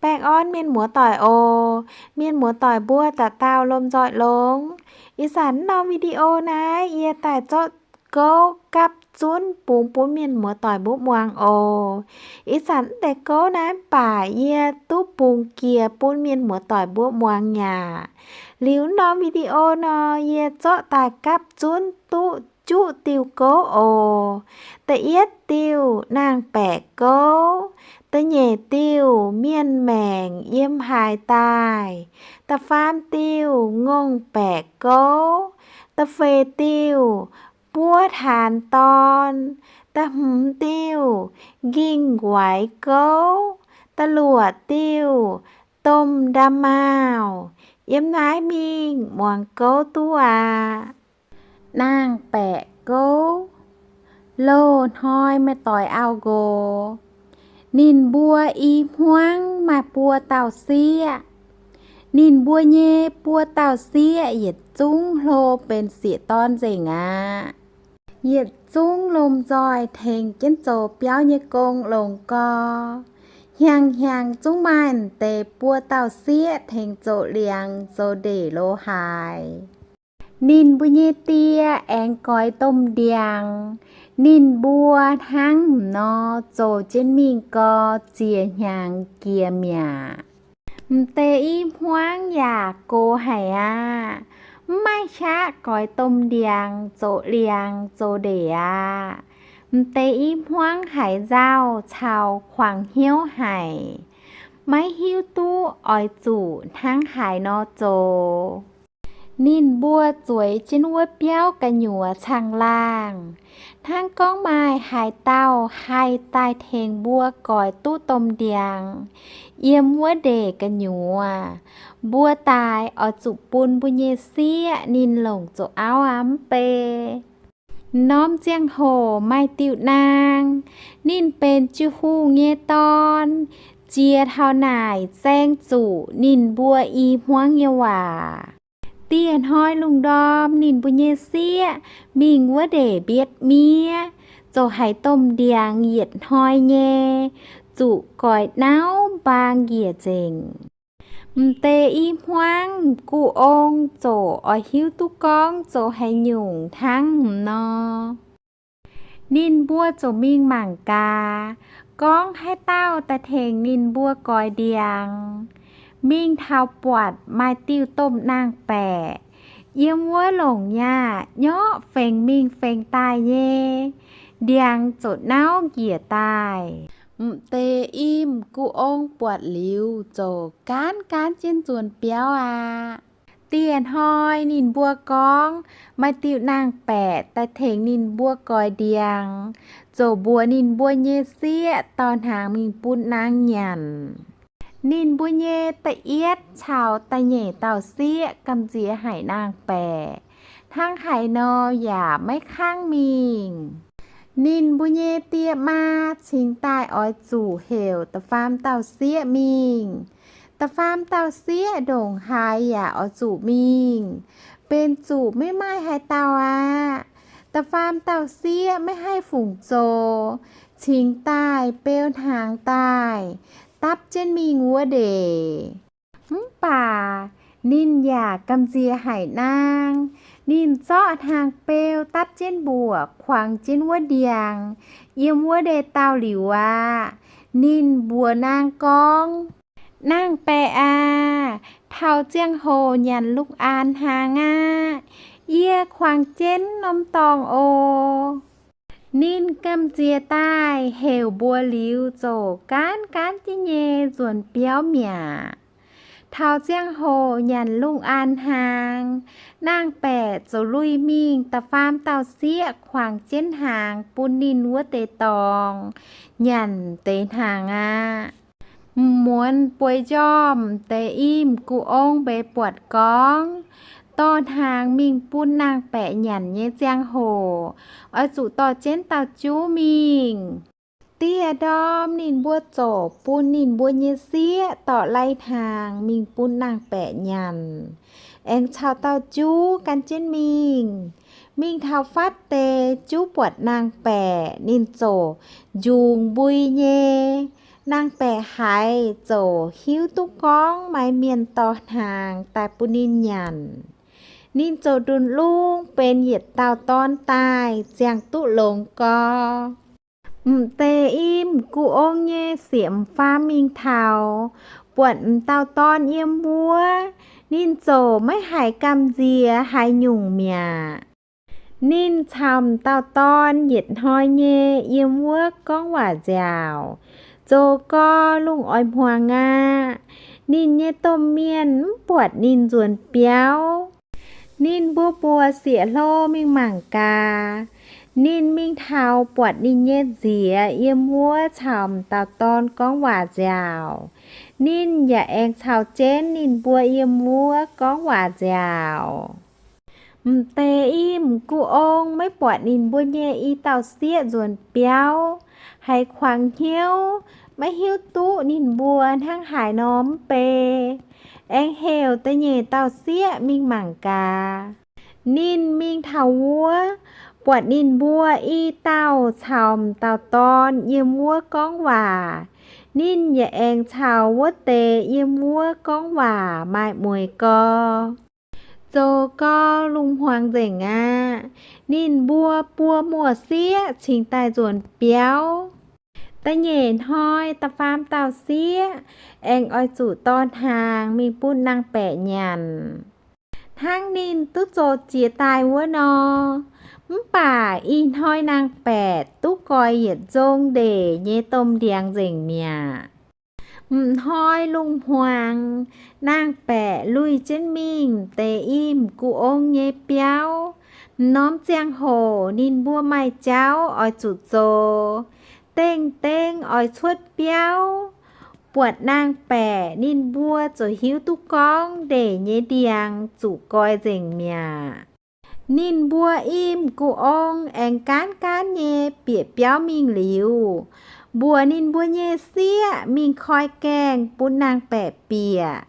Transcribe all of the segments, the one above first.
Baengh orn mienh muoz-doic oc. Mienh muoz-doic mbuo dauh dauh lomh nzoih longx. Ih zanc norm video naaiv yie daaih zorqv gouv gapv zunv bungx bun mienh muoz-doic mbuo muangx oc. Ih zanc mv deix gouv naaiv mv baac yie duqv bungx jiex bun mienh muoz-doic mbuo muangx yaac. Liuz norm video nor, yie zorqv daaih gapv zunv duqv juqv diuh gouv oc. Da'yietv diuh naang-baeqc gouv, da'nyeic diuh mienh maengc yiem haaix daaih, da'faam diuh ngongh baeqc gouv, da'feix diuh buov taanx dorn, da'hmz diuh nqingh nquaix gouv, da'luoqc diuh domh nda'maauh. Yiem naaiv mingh muangx gouv duqv aqv. Naang-baeqc gouv. Loz-hnoi maaih doix auv-nqox. Ninh mbuo i hmuangv maaih buo dauh sieqv. Ninh mbuo nyei buo dauh sieqv yietc zungv hlo benx sieqv-dorn nzengc aqv. Yietc zungv lomh nzoih tengx jienv zoux biauv nyei gong longx gorx. Hnyangx-hnyangx zungv maaih deix buo dauh sieqv tengx zoux liangx zoux ndeic lo haaix. Ninh mbuo nyei die aengx goix domh ndiangx. Ninh mbuo hnangv nor zoux jienv mingh gorx ziex hnyangx jiex mi'aqv. M'deix i hmuangv yaac gox haic aqv. Mv maaih qaqv goix domh ndiangx zoux liangx zoux ndeic aqv. M'deix i hmuangv haiz nzauh caux kuangx hnyouv haic, maiv hiuv duqv oix zuqc hnangv haaix nor zoux. Ninh mbuo zueiz jienv wuov biauv gu'nyuoz caangh laangh, hnangv gorngv maaih haaix dauh haih daaih tengx mbuo goix duqv domh ndiangx yiem wuov ndeic gu'nyuoz, mbuo daaih oix zuqc bun mbuo nyei sieqv ninh longc zoux auv aqv mv bei. Norm ziangh hoc maaih diuh naang, ninh benx jiu-hungh nyei dorn, jiex taux naaic zaeng zuqc ninh mbuo i hmuangv nyei waac. Dieh hnoi lungh ndorm ninh mbuo nyei sieqv mingh wuov ndeic mbietv miev, ziouc haiz domh ndiangx yietc hnoi nyei, zuqc goix nauv mbaang njiec nzengc. M'deix i hmuangv m'gux ong ziouc oix hiuv duqv gorngv zoux haaix nyungc hnangv nor. Ninh mbuo ziouc mingh mangc gaax, gorngv haaix dauh daaih tengx ninh mbuo goix ndiangx. Mingh taux buatc maaih diuh domh naang-baeqc yiem wuov longc nyaah nyorqv fengx mingh fengx daaih nyei, ndiangx ziouc nauv njiec daaih. M'deix i m'gux ong buatc liuz ziouc gaanv gaanv jienv nzuonx biauv aqv. Dieh hnoi ninh mbuo gorngv maaih diuh naang-baeqc daaih tengx ninh mbuo goix ndiangx, ziouc mbuox ninh mbuo nyei sieqv dorh hnaangx mingh bun naang nyanc. Ninh mbuo nyei da'yietv caux da'nyeic dauh sieqv gamh nziex haic naang-baeqc, hnangv haaix nor yaac maiv kangv mingh. Ninh mbuo nyei die maa cingx daaih oix zuqc heuc da'faam dauh sieqv mingh. Da'faam dauh sieqv ndongc haaix yaac oix zuqc mingh, benx zuqc maiv maaih haaix dauh aqv. Da'faam dauh sieqv maiv haih fungc zoux, cingx daaih beu hnaangx daaih dapv jienv mingh wuov ndeic. Mv baac ninh yaac gamh nziex haic naang. Ninh zorqv hnaangx-beu dapv jienv mbuoqc kuangx jienv wuov ndiangx yiem wuov ndeic-daauh liuz aqv, ninh mbuox naang gorngv, Naang-baeqc aac, taux ziangh hoc nyanc lungh aanx hnaangx aqv. Yie kuangx jienv norm dorngx oc. Ninh gamh nziex daaih heuc mbuox liuz, ziouc gaanv gaanv jienv nyei nzuonx biauv mi'aqv. Taux ziangh hoc nyanc lungh aanx hnaangx, naang-baeqc ziouc lui mingh da'faam dauh sieqv kuangx jienv hnaangx bun ninh wuov deix dorngx nyanc deix hnaangx aqv. M'muonz bueix njormh deix i m'gux ong mbeix buatc gorngv, dorh hnaangx mingh bun naang-baeqc nyanc nyei ziangh hoc, oix zuqc dorh jienv dauh juv mingh. Dieh ndorm ninh mbuo ziouc bun ninh mbuo nyei sieqv dorh lai hnaangx mingh bun naang-baeqc nyanc, aengx caux dauh juv gan jienv mingh. Mingh taux fatv deix juv buatc naang-baeqc, ninh ziouc njungx mbui nyei. Naang-baeqc haiz ziouc hiuv duqv gorngv maaih mienh dorh hnaangx daaih bun ninh nyanc. Ninh ziouc ndunh lung benx yietc dauh dorn daaih ziangh duqv longx gorx. M'deix i M'gux Ong nyei sieqv m'faam mingh taux, buatc m'dauh dorn yiem wuov. Ninh ziouc maiv haiz gamh nziex haaix nyungc mi'aqv. Ninh caux m'dauh dorn yietc hnoi nyei yiem wuov gorngv waac nziaauc, zoux gau lungh oix hmuangx aqv. Ninh nyei domh mienh mv buatc ninh nzuonx biauv. Ninh mbuo mbuox sieqv-hlo mingh mangc gaax. Ninh mingh taux buatc ninh nyei nziez yiem wuov caux m'dauh dorn gorngv waac nziaauc. Ninh yaac aengx caux jienv ninh mbuo yiem wuov gorngv waac nziaauc. M'deix i M'gux Ong maiv buatc ninh mbuo nyei i dauh sieqv nzuonx biauv, haiz kuangx hnyouv, maiv hiuv duqv ninh mbuo hnangv haaix nor mv bei, aengx heuc da'nyeic dauh sieqv mingh mangc gaax. Ninh mingh taux wuov, buatc ninh mbuo i dauh caux m'dauh dorn yiem wuov gorngv waac. Ninh yaac aengx caux wuov deix yiem wuov gorngv waac maaih mueiz gorx. Zoux gau lungh hmuangx nzengc aqv. Ninh mbuo buo muoz-sieqv cingx daaih nzuonx biauv. Da'nyeic hnoi da'faam dauh sieqv aengx oix zuqc dorh hnaangx mingh bun naang-baeqc nyanc, hnangv ninh duqv zoux jiex daaih wuov nor. Mv baac ih hnoi naang-baeqc duqv goix yietc nzong ndeic nyei domh ndiangx nzengc mi'aqv. M'hnoi lungh hmuangx, naang-baeqc lui jienv mingh deix i M'gux Ong nyei biauv. M'norm ziangh hoc ninh mbuo maaih jauv oix zuqc zoux, dengh dengh oix cuotv biauv. Buatc naang-baeqc ninh mbuo ziouc hiuv duqv gorngv ndeic nyei ndiangx zuqc goix nzengc mi'aqv. Ninh mbuo i M'gux Ong aengx gaanv gaanv nyei bieqc biauv mingh liuz, mbuox ninh mbuo nyei sieqv mingh koi gaengh bun naang-baeqc bieqc.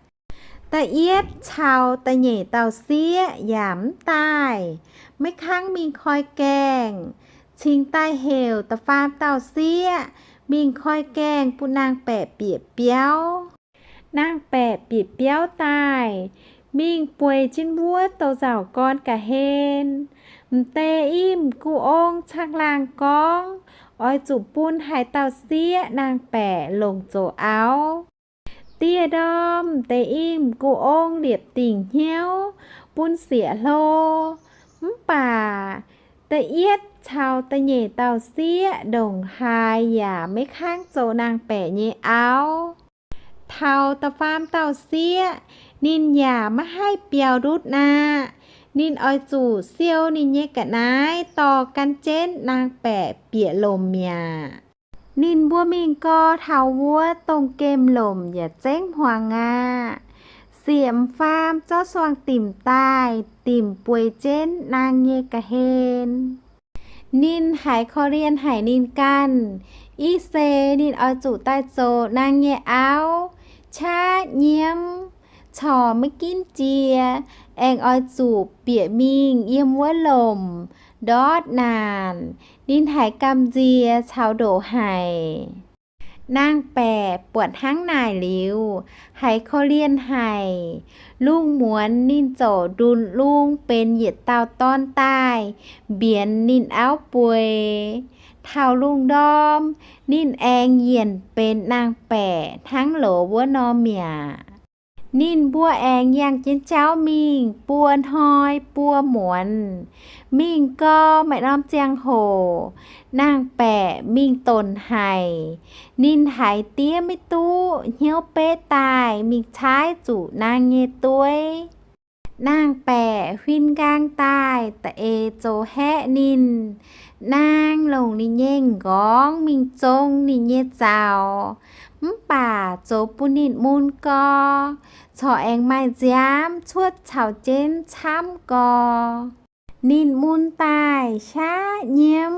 Da'yietv caux da'nyeic dauh sieqv yaac mv daaih, maiv kangv mingh koi gaengh, cingx daaih heuc da'faam dauh sieqv mingh koi gaengh bun naang-baeqc bieqc biauv. Naang-baeqc bieqc biauv daaih, mingh bueix jienv wuov douz-nzauc gorn ga'hlen. M'deix i M'gux Ong caangh laangh gorngv oix zuqc bun haaix dauh sieqv naang-baeqc longc zoux auv. Dieh ndorm m'deix i M'gux Ong liepc dingc hnyouv bun sieqv-hlo. Mv baac da'yietv caux da'nyeic dauh sieqv ndongc haaix yaac maiv kangv zoux naang-baeqc nyei auv. Taux da'faam dauh sieqv, ninh yaac maiv haih biaux ndutv aqv. Ninh oix zuqc siou ninh nyei ga'naaiv dorh gan jienv naang-baeqc bieqc lomc mi'aqv. Ninh mbuo mingh gau taux wuov dongh gemh lomc yaac zengv hmuangx aqv. Sieqv m'faam zorqv suangx dimc daaih, dimc bueix jienv naang nyei ga'hlen. Ninh haiz korv-lienh haic ninh ganh, ih seix ninh oix zuqc daaih zoux naang nyei auv, qaqv nyiemv, corc maiv ginv jiex, aengx oix zuqc bieqc mingh yiem wuov lomc ndortv naanc. Ninh haiz gamh nziex caux ndoqc haic. Naang-baeqc buatc hnangv naaic liuz, haiz korv-lienh haic. Lungh muonz ninh ziouc ndunh lung benx yietc dauh dorn daaih mbienx ninh auv bueix. Taux lungh ndorm, ninh aengx yienc benx naang-baeqc hnangv loz wuov nor mi'aqv. Ninh mbuo aengx yangh jienv jauv mingh buo hnoi buo muonz. Mingh gau maaih norm ziangh hoc, naang-baeqc mingh donc haic. Ninh haiz diev maiv duqv, hnyouv betv daaih mingh caaiv zuqc naang nyei dueiv. Naang-baeqc huin nqaang daaih da'eix zoux haeqv ninh. Naang longc ninh nyei m'nqorngv mingh zong ninh nyei zaux, mv baac zoux bun ninh mun gau, corc aengx maaih nziaamv cuotv caux jienv camv gau. Ninh mun daaih qaqv nyiemv.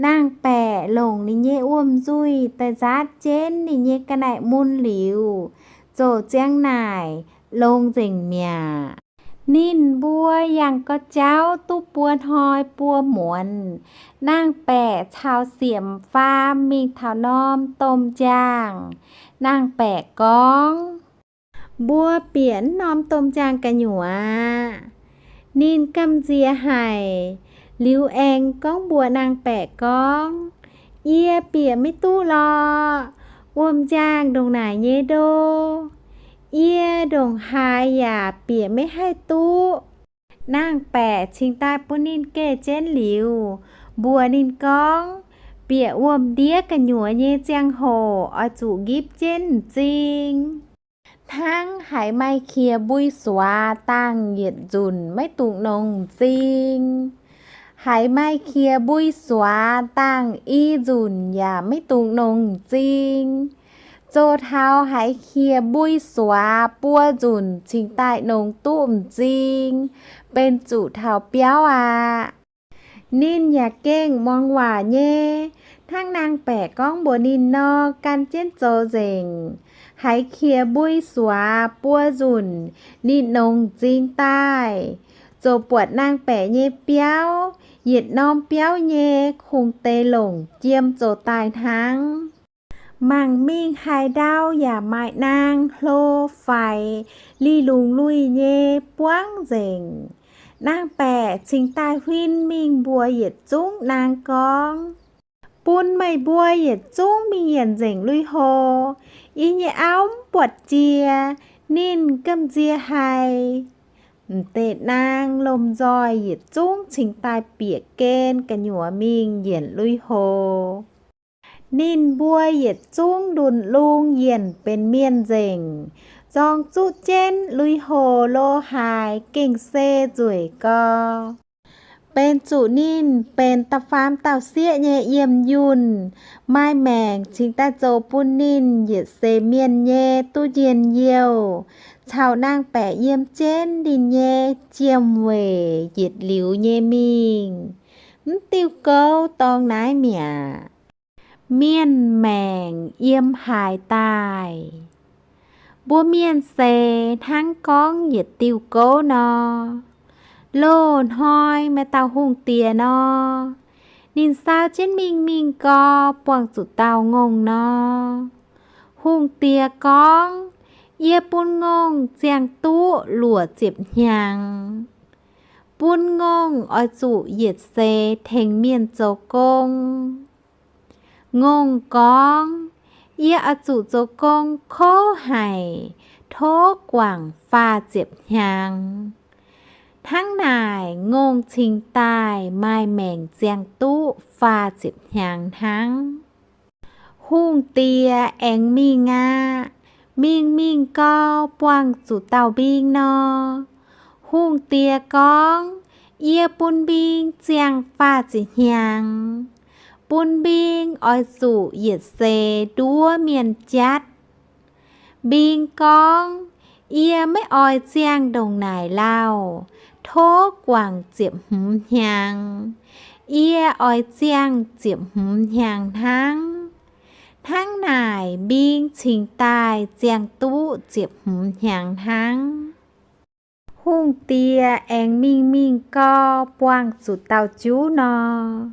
Naang-baeqc longc ninh nyei wuom-nzuih daaih nzaatv jienv ninh nyei ga'naaiv mun liuz, ziouc ziang naaic longx nzengc mi'aqv. Ninh mbuo yangh gau jauv duqv buo hnoi buo muonz, Naang Baeqc caux Siemc Faam mingh taux norm domh njaangh. Naang Baeqc gorngv, mbuo bieqc norm domh njaangh gu'nyuoz aqv. Ninh gamh nziex haic, liuz aengx gorngv mbuox Naang Baeqc gorngv, yie bieqc maiv duqv lorqc. Wuom-njaangh ndongc naaic nyei ndo, yie ndongc haaix yaac bieqc maiv haih duqv. Naang Baeqc cingx daaih bun ninh geh jienv liuz, mbuox ninh gorngv, bieqc wuom-ndiev gu'nyuoz nyei ziangh hoc oix zuqc nqipv jienv m'zing. Hnangv haiz maaih qiex mbui suax dangh yietc nzunc maiv dungx nongx m'zing. Haiz maaih qiex mbui suax dangh i nzunc yaac maiv dungx nongx m'zing. Zoux taux haiz qiex mbui suax buo nzunc cingx daaih nongx duqv m'zing, benx zuqc taux biauv aqv. Ninh yaac gengh muangx waac nyei, hnangv Naang Baeqc gorngv mbuox ninh nor, gan jienv zoux nzengc. Haiz qiex mbui suax buo nzunc ninh nongx m'zing daaih, ziouc buatc Naang Baeqc nyei biauv, yietc norm biauv nyei kungx deix longc jiem zoux daaih hnangv. Mangc mingh haaix ndau yaac maaih naang, hlo, faix, lingh lungz luih nyei buangv nzengc. Naang Baeqc cingx daaih huin mingh mbuox yietc zungv naang gorngv, bun meih mbuo yietc zungv mingh yienc nzengc lui-houx. Yie nyei auv mv buatc jiex. Ninh gamh nziex haic. M'deix naang lomh nzoih yietc zungv cingx daaih bieqc gen gu'nyuoz mingh yienc lui-houx. Ninh mbuo yietc zungv ndunh lung yienc benx mienh nzengc, zorng zuqv jienv lui-houx lo haaix gengh se nzueic gau. Benx zuqc ninh benx da'faam dauh sieqv nyei yiem yunh, maaih maengc cingx daaih zoux bun ninh yietc seix mienh nyei duqv njien-youh, caux Naang Baeqc yiem jienv ninh nyei jiem-weic yietc liuz nyei mingh. Mv diuh gouv dorng naaiv mi'aqv. Mienh maengc yiem haaix daaih? Mbuo mienh seix hnangv gorngv yietc diuh gouv nor. Loz-hnoi maaih dauh hungh diex nor, ninh sau jienv mingh mingh gau, buangh zuqc dauh ngongh nor. Hungh diex gorngv, yie bun ngongh ziangh duqv luoqc ziepc hnyangx. Bun ngongh oix zuqc yietc seix tengx mienh zoux gong. Ngongh gorngv, yie oix zuqc zoux gong kouv haic, tov guangc faah ziepc hnyangx. Hnangv naaic, ngongh cingx daaih maaih maengc ziangh duqv faah ziepc hnyangx hnangv. Hungh diex aengx mingh aqv. Mingh mingh gau, buangh zuqc dauh mbing nor. Hungh diex gorngv, yie bun mbing ziangh faah ziepc hnyangx. Bun mbing oix zuqc yietc seix nduov mienh jatv. Mbing gorngv, yie maiv oix ziangh ndongc naaic lauh, tov guangc ziepc hmz hnyangx. Yie oix ziangh ziepc hmz hnyangx hnangv. Hnangv naaic, mbing cingx daaih ziangh duqv ziepc hmz hnyangx hnangv. Hungh diex aengx mingh mingh gau, buangh zuqc dauh juv nor.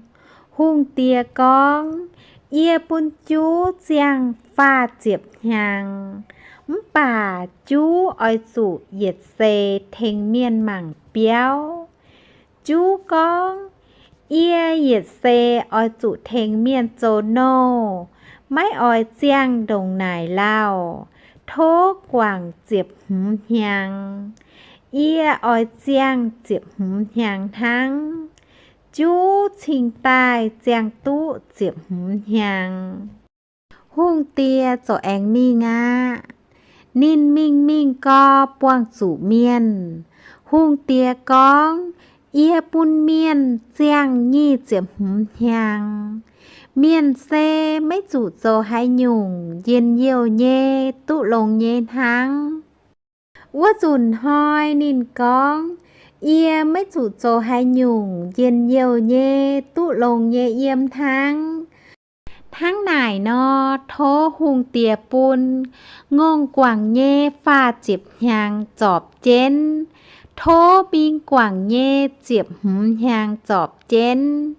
Hungh diex gorngv, yie bun juv ziangh faah ziepc hnyangx, mv baac juv oix zuqc yietc seix tengx mienh mangc biauv. Juv gorngv, yie yietc seix oix zuqc tengx mienh zoux nouh, maiv oix ziangh ndongc naaic lauh, tov guangc ziepc hmz hnyangx. Yie oix ziangh ziepc hmz hnyangx hnangv. Juv cingx daaih ziangh duqv ziepc hmz hnyangx. Hungh diex ziouc aengx mingh aqv. Ninh mingh mingh gau, buangh zuqc mienh. Hungh diex gorngv, yie bun mienh ziangh nyic ziepc hmz hnyangx. Mienh se maiv zuqc zoux haaix nyungc, njien-youh nyei, duqv longx nyei hnangv. Wuov nzunc hnoi ninh gorngv, yie maiv zuqc zoux haaix nyungc, njien-youh nyei, duqv longx nyei yiem hnangv. Hnangv naaic nor, tov hungh diex bun ngongh guangc nyei faah ziepc hnyangx zorpc jienv, Tov mbing guangc nyei ziepc hmz hnyangx zorpc jienv.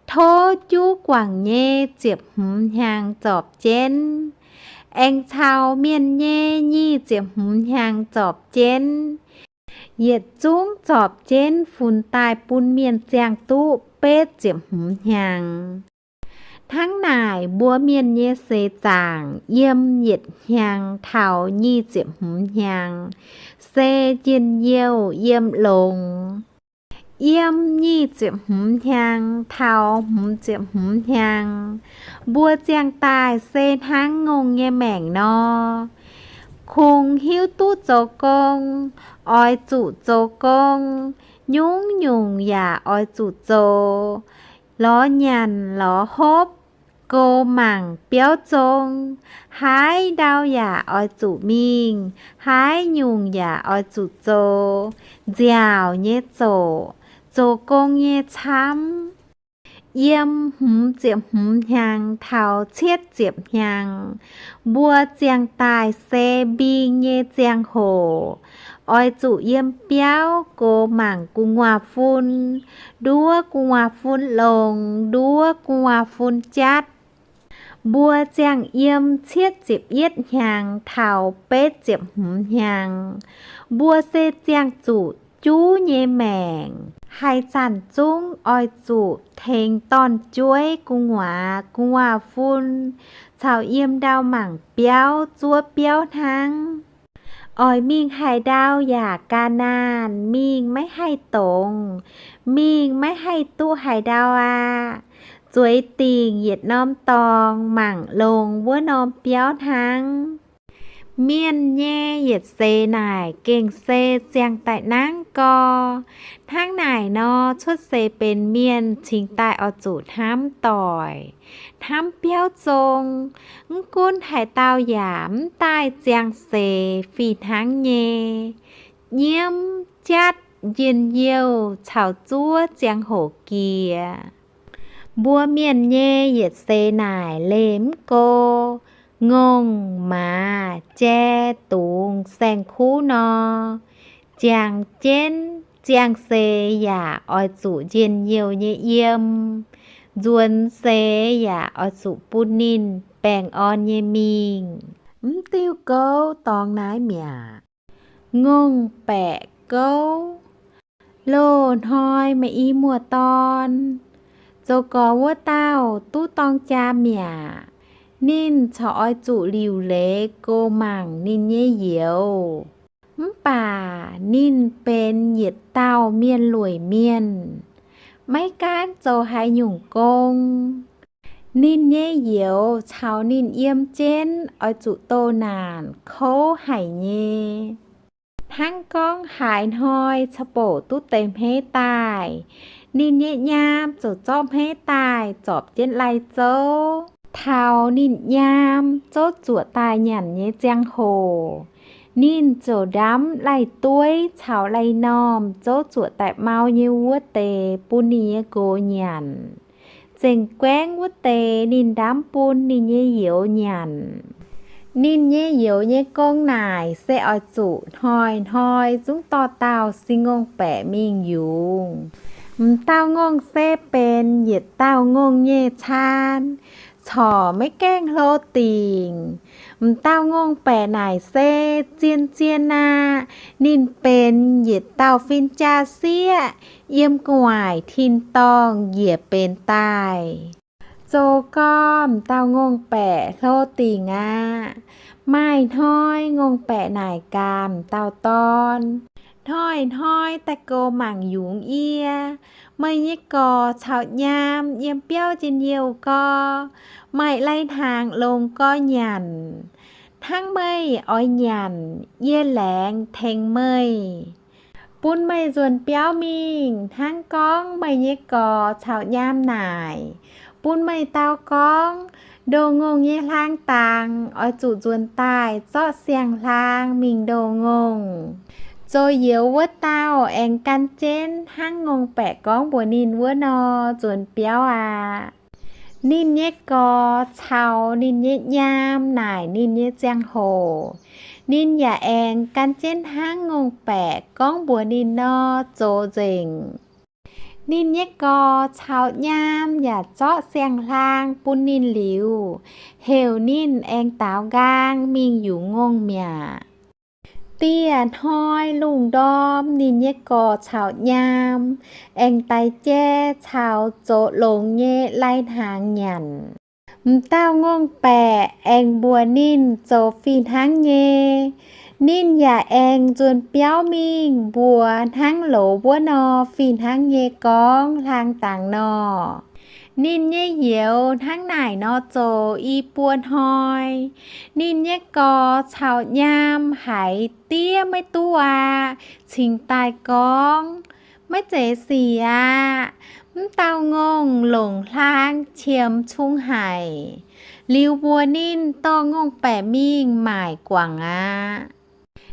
Tov juv guangc nyei ziepc hmz hnyangx zorpc jienv. Aengx caux mienh nyei nyic ziepc hmz hnyangx zorpc jienv. Yietc zungv zorpc jienv funx daaih bun mienh ziangh duqv betv ziepc hmz hnyangx. Hnangv naaic mbuo mienh nyei seix zaangc yiem yietc hnyangx taux nyic ziepc hmz hnyangx se njien-youh yiem longx. Yiem nyic ziepc hmz hnyangx taux hmz ziepc hmz hnyangx, mbuo ziangh daaih se hnangv ngongh nyei maengc nor. Kungx hiuv duqv zoux gong, oix zuqc zoux gong, nyungc-nyungc yaac oix zuqc zoux. Lorz nyanc lorz hopv, gox mangc biauv zong, haaix ndau yaac oix zuqc mingh, haaix nyungc yaac oix zuqc zoux, nziaauc nyei zoqc, zoux gong nyei camv. Yiem hmz ziepc hmz hnyangx taux cietv ziepc hnyangx, mbuo ziangh daaih se mbing nyei ziangh hoc. Oix zuqc yiem biauv gox mangc gu'nguaaz-fun, nduov gu'nguaaz-fun longx, nduov gu'nguaaz-fun jatv. Mbuo ziangh yiem cietv ziepc yietv hnyangx taux betv ziepc hmz hnyangx, mbuo se ziangh zuqc juv nyei maengc. Haaix zanc zungv oix zuqc tengx dorn-jueiv, gu'nguaaz, gu'nguaaz-fun caux yiem ndau mangc biauv zuov biauv hnangv. Oix mingh haaix ndau yaac ga'naanh, mingh maiv haih dongz, mingh maiv haih duqv haaix ndau aqv. Zueiz dingc yietc norm dorngx mangc longx wuov norm biauv hnangv. Mienh nyei yietc seix naaic gengh se ziangh daaih nangv gorx. Hnangv naaic nor, cuotv seix benx mienh cingx daaih oix zuqc hnamv doic, hnamv biauv zong. Mv gunv haaix dauh yaac mv daaih ziangh seix fih hnangv nyei. Nyiemv, jatv, njien-youh caux zuov ziangh hoc jiex. Mbuo mienh nyei yietc seix naaic leih mv go, ngongh, maaz, jai, dungz, saeng-kuv nor, jangx jienv ziangh seix yaac oix zuqc njien-youh nyei yiem. Nzuonx seix yaac oix zuqc bun ninh baengh orn nyei mingh. Mv diuh gouv dorngx naaiv mi'aqv. Ngongh baeqc gouv. Loz-hnoi maaih i muoz-dorn, zoux gorx wuov dauh duqv dorng jaa mi'aqv. Ninh corc oix zuqc liuc leiz gox mangc ninh nyei youz. Mv baac ninh benx yietc dauh mienh lueic mienh, maiv gaanv zoux haaix nyungc gong. Ninh nyei youz caux ninh yiem jienv oix zuqc doh naanc kouv haic nyei. Hnangv gorngv haaix hnoi ca'bouc duqv deix hmeiv daaih, ninh nyei nyaam ziouc zorqv hmeiv daaih zorpc jienv lai-zouv. Taux ninh nyaam zouv zuoqc daaih nyanc nyei ziangh hoc, ninh ziouc ndamv lai-dueiv caux lai-normh zouv zuoqc daaih mau nyei wuov deix bun ninh nyei nqox nyanc. Zengc guaengv wuov deix ninh ndamv bun ninh nyei youz nyanc. Ninh nyei youz nyei gong naaic se oix zuqc hnoi-hnoi zungv dorh dauh sin ngongh baeqc mingh yungz. M'dauh ngongh se benx yietc dauh ngongh nyei caan, corc maiv gaengh hlo dingc. M'dauh ngongh baeqc naaic se zien-zien aqv. Ninh benx yietc dauh fin-jaa-sieqv, yiem gu'nguaaic tin-dorngh njiec benx daaih. Zoux gorx m'dauh ngongh baeqc hlo dingc aqv. Maaih hnoi ngongh baeqc naaic gaax m'dauh dorn, hnoi-hnoi daaih gox mangc yungz yie. Meih nyei gorx caux nyaam yiem biauv njien-youh gorx, maaih lai-hnaangx longx gorx nyanc. Hnangv meih oix nyanc, yie laengz tengx meih, bun meih nzuonx biauv mingh. Hnangv gorngv meih nyei gorx caux nyaam naaic, bun meih dau gorngv, ndoh ngongh nyei hlang dangx oix zuqc nzuonx daaih zorqv siang-hlang mingh ndoh ngongh. Zoux youz wuov dauh aengx gan jienv hnangv ngongh baeqc gorngv mbuox ninh wuov nor nzuonx biauv aqv. Ninh nyei gorx caux ninh nyei nyaam naaic ninh nyei ziangh hoc, Ninh yaac aengx gan jienv hnangv ngongh baeqc gorngv mbuox ninh nor zoux nzengc. Ninh nyei gorx caux nyaam yaac zorqv siang-hlaang bun ninh liuz, heuc ninh aengx daaux nqaang mingh yungz ngongh mi'aqv. Dieh hnoi lungh ndorm ninh nyei gorx caux nyaam aengx daix jai caux zoux longx nyei lai-hnaangx nyanc. M'dauh ngongh baeqc aengx mbuox ninh zoux fih hnangv nyei. Ninh yaac aengx nzuonx biauv mingh mbuox hnangv loz wuov nor fih hnangv nyei gorngv hlang dangx nor. Ninh nyei youz hnangv naaic nor zoux i buo hnoi. Ninh nyei gorx caux nyaam haiz diev maiv duqv aqv, cingx daaih gorngv, maiv zeiz sic aqv. M'dauh ngongh longc hlaang qiemx cung haic. Liuz mbuox ninh dorh ngongh baeqc mingh maaic guangc aqv.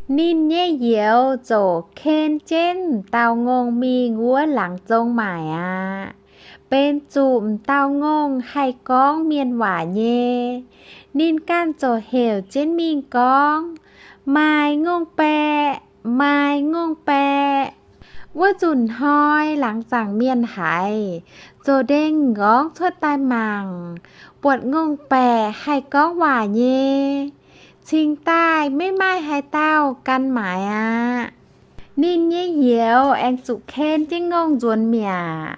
Ninh nyei youz ziouc ken jienv m'dauh ngongh mingh wuov laangz zong maaic aqv. Benx zuqc m'dauh ngongh haih gorngv mienh waac nyei. Ninh ganh ziouc heuc jienv mingh gorngv, Maaic ngongh baeqc, maaic ngongh baeqc. Wuov nzunc hnoi laangz zaangc mienh haiz, ziouc ndengh nqorngv cuotv daaih mangc, buatc ngongh baeqc haih gorngv waac nyei. Cingx daaih maiv maaih haaix dauh gan maaiz aqv. Ninh nyei youz aengx zuqc ken jienv ngongh nzuonx mi'aqv.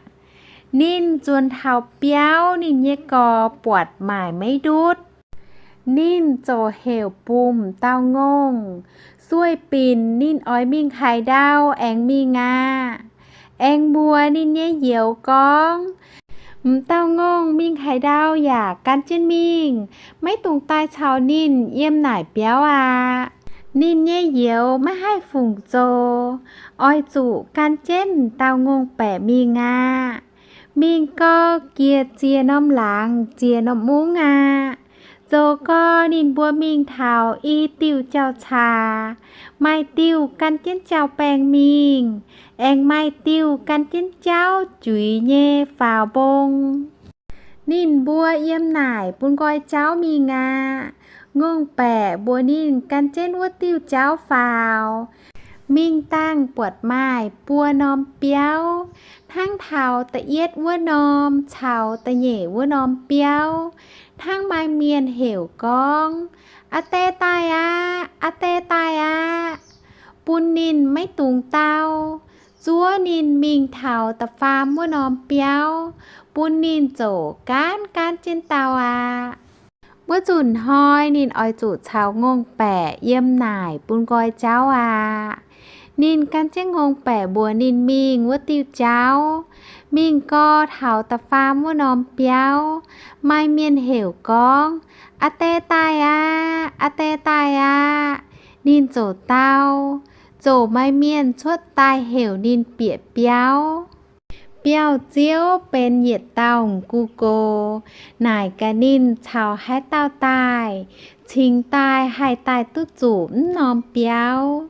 Ninh nzuonx taux biauv, ninh nyei gorx buatc maaic maiv ndutv. Ninh ziouc heuc bun m'dauh ngongh, sueih binc ninh oix mingh haaix ndau aengx mingh aqv. Aengx mbuox ninh nyei youz gorngv, m'dauh ngongh mingh haaix ndau yaac gan jienv mingh, maiv dungx daaih caux ninh yiem naaic biauv aqv. Ninh nyei youz maiv haih fungc zoux, oix zuqc gan jienv m'dauh ngongh baeqc mingh aqv. Mingh gau, jiex ziex norm laangz ziex norm mungv aqv. Zoux gau ninh mbuo mingh taux i diuh jauv-caax, maaih diuh gan jienv jauv-baengh mingh, aengx maaih diuh gan jienv jauv juix nyei faaux mbong. Ninh mbuo yiem naaic bun nqoi jauv mingh aqv. Ngongh baeqc mbuox ninh gan jienv wuov diuh jauv faaux. Mingh dangh buatc maaih buo norm biauv, hnangv taux da'yietv wuov norm caux da'nyeic wuov norm biauv, hnangv maaih mienh heuc gorngv, Aa Die daaih aqv, Aa Die daaih aqv! Bun ninh maiv dungx dau, zuov ninh mingh taux da'faam wuov norm biauv, bun ninh ziouc gaanv gaanv jienv dau aqv. Wuov nzunc hnoi ninh oix zuqc caux ngongh baeqc yiem naaic bun nqoi jauv aqv. Ninh gan jienv ngongh baeqc mbuox ninh mingh wuov diuh jauv. Mingh gau taux da'faam wuov norm biauv, maaih mienh heuc gorngv, Aa Die daaih aqv, Aa Die daaih aqv! Ninh ziouc dau. Ziouc maaih mienh cuotv daaih heuc ninh bieqc biauv. Biauv-ziouv benx yietc dauh m'gux gox, naaic gaax ninh caux haaix dauh daaih, cingx daaih haih daaih duqv zuqc m'norm biauv.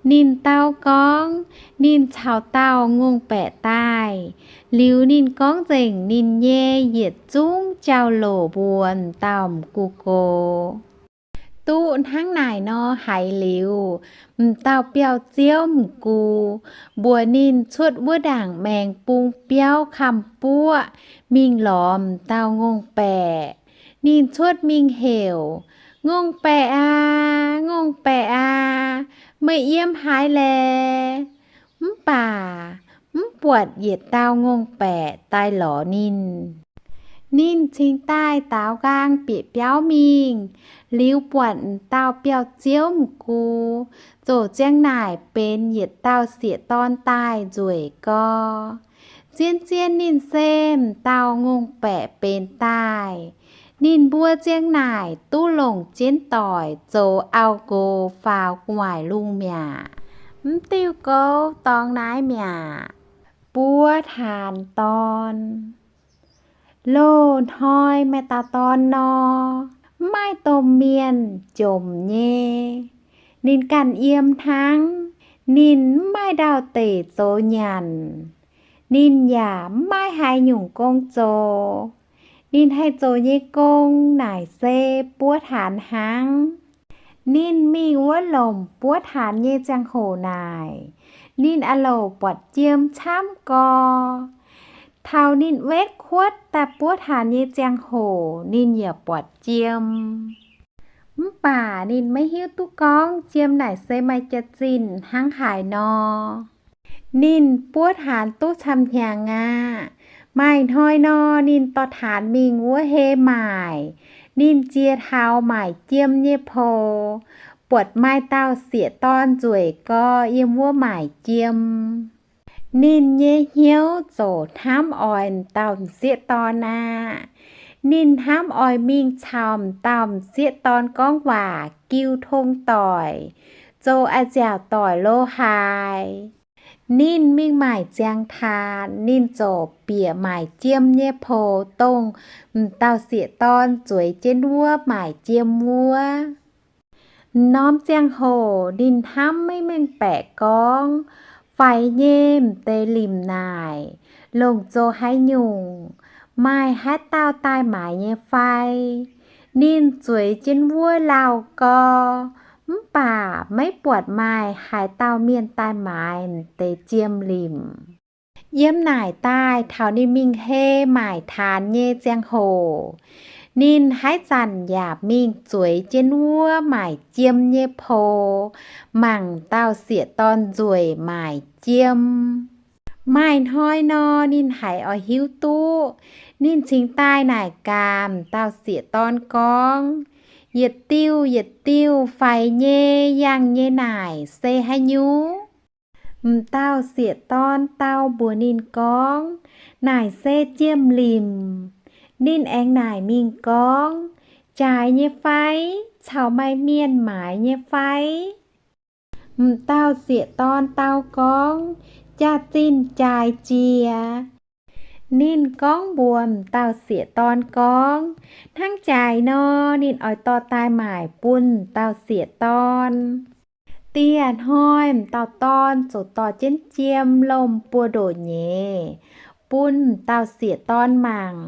Ninh dau gorngv ninh caux dauh ngongh baeqc daaih. Liuz ninh gorngv nzengc ninh nyei yietc zungv jauv-louc mbuox m'dauh m'gux gox. Duqv hnangv naaic nor haiz liuz, m'dauh biauv-ziouv m'gux mbuox ninh cuotv wuov ndaangc maengx bung biauv kamv-buoqv mingh lorz m'dauh ngongh baeqc. Ninh cuotv mingh heuc, Ngongh baeqc aac, ngongh baeqc aac, meih yiem haaix laeh? Mv baac mv buatc yietc dauh ngongh baeqc daaih lorz ninh. Ninh cingx daaih daaux nqaang bieqc biauv mingh, liuz buatc m'dauh biauv-ziouv m'gux ziouc ziang naaic benx yietc dauh sieqv-dorn daaih nzueic gau. Zien-zien ninh se m'dauh ngongh baeqc benx daaih. Ninh mbuo ziang naaic duqv longc jienv doic zoux auv-nqox faaux gu'nguaaic lungh mi'aqv. Mv diuh gouv dorngx naaiv mi'aqv. Buo Taanx Dorn. Loz-hnoi maaih dauh dorn nor, mv maaih domh mienh jomc nyei. Ninh ganh yiem hnangv. Ninh mv maaih ndau-deic zoux nyanc. Ninh yaac mv maaih haaix nyungc gong zoux. Ninh haih zoux nyei gong naaic se buo taanx hnangv. Ninh mingh wuov lomc buov taanx nyei ziangh hoc naaic, ninh aah loc buatc jiem camv gorx. Taux ninh wetv kuotv daaih buov taanx nyei ziangh hoc, ninh yaac buatc jiem. Mv baac ninh maiv hiuv duqv gorngv jiem naaic se maaih jaax-zinh hnangv haaix nor. Ninh buov taanx duqv camv-hnyangx aqv. Maaih hnoi nor, ninh dorh taanx mingh wuov hei maaic. Ninh jiex taux maaic jiem nyei poux, buatc maaih dauh sieqv-dorn nzueic gorx yiem wuov maaic jiem. Ninh nyei hnyouv ziouc hnamv oix m'dauh m'sieqv dorn aqv. Ninh hnamv oix mingh caux m'dauh m'sieqv dorn gorngv waac, jiu tong doic, zoux a'nziaauc doic lo haaix. Ninh mingh maaic ziangx taanx, ninh ziouc bieqc maaic jiem nyei poux, dongh m'dauh sieqv-dorn zueiz jienv wuov maaic jiem wuov. M'norm ziangh hoc ninh hnamv maiv mengh baeqc gorngv, faix nyei m'deix limc naaic longc zoux haaix nyungc, maaih haaix dauh daaih maaiz nyei fai? Ninh zueiz jienv wuov lauh gorx, mv baac maiv buatc maaih haaix dauh mienh daaih maaiz m'deix jiem limc. Yiem naaic daaih taux ninh mingh hei maaic taanx nyei ziangh hoc, ninh haaix zanc yaac mingh zueiz jienv wuov maaic jiem nyei poux, mangc dauh sieqv-dorn nzueic maaic jiem. Maaih hnoi nor, ninh haiz oix hiuv duqv. Ninh cingx daaih naaic gaax m'dauh sieqv-dorn gorngv, yietc diuh yietc diuh faix nyei yangh nyei naaic se haaix nyungc? M'dauh sieqv-dorn dau mbuox ninh gorngv, naaic se jiem limc. Ninh aengx naaic mingh gorngv, jaaix nyei fai? Caux maaih mienh maaiz nyei fai? M'dauh sieqv-dorn dau gorngv, jaax-zinh jaaix jiex. Ninh gorngv mbuox m'dauh sieqv-dorn gorngv, hnangv jaaix nor, ninh oix dorh daaih maaic bun m'dauh sieqv-dorn. Dieh hnoi m'dauh dorn ziouc dorh jienv jiem lomh buoz-ndoqv nyeic bun m'dauh sieqv-dorn mangc.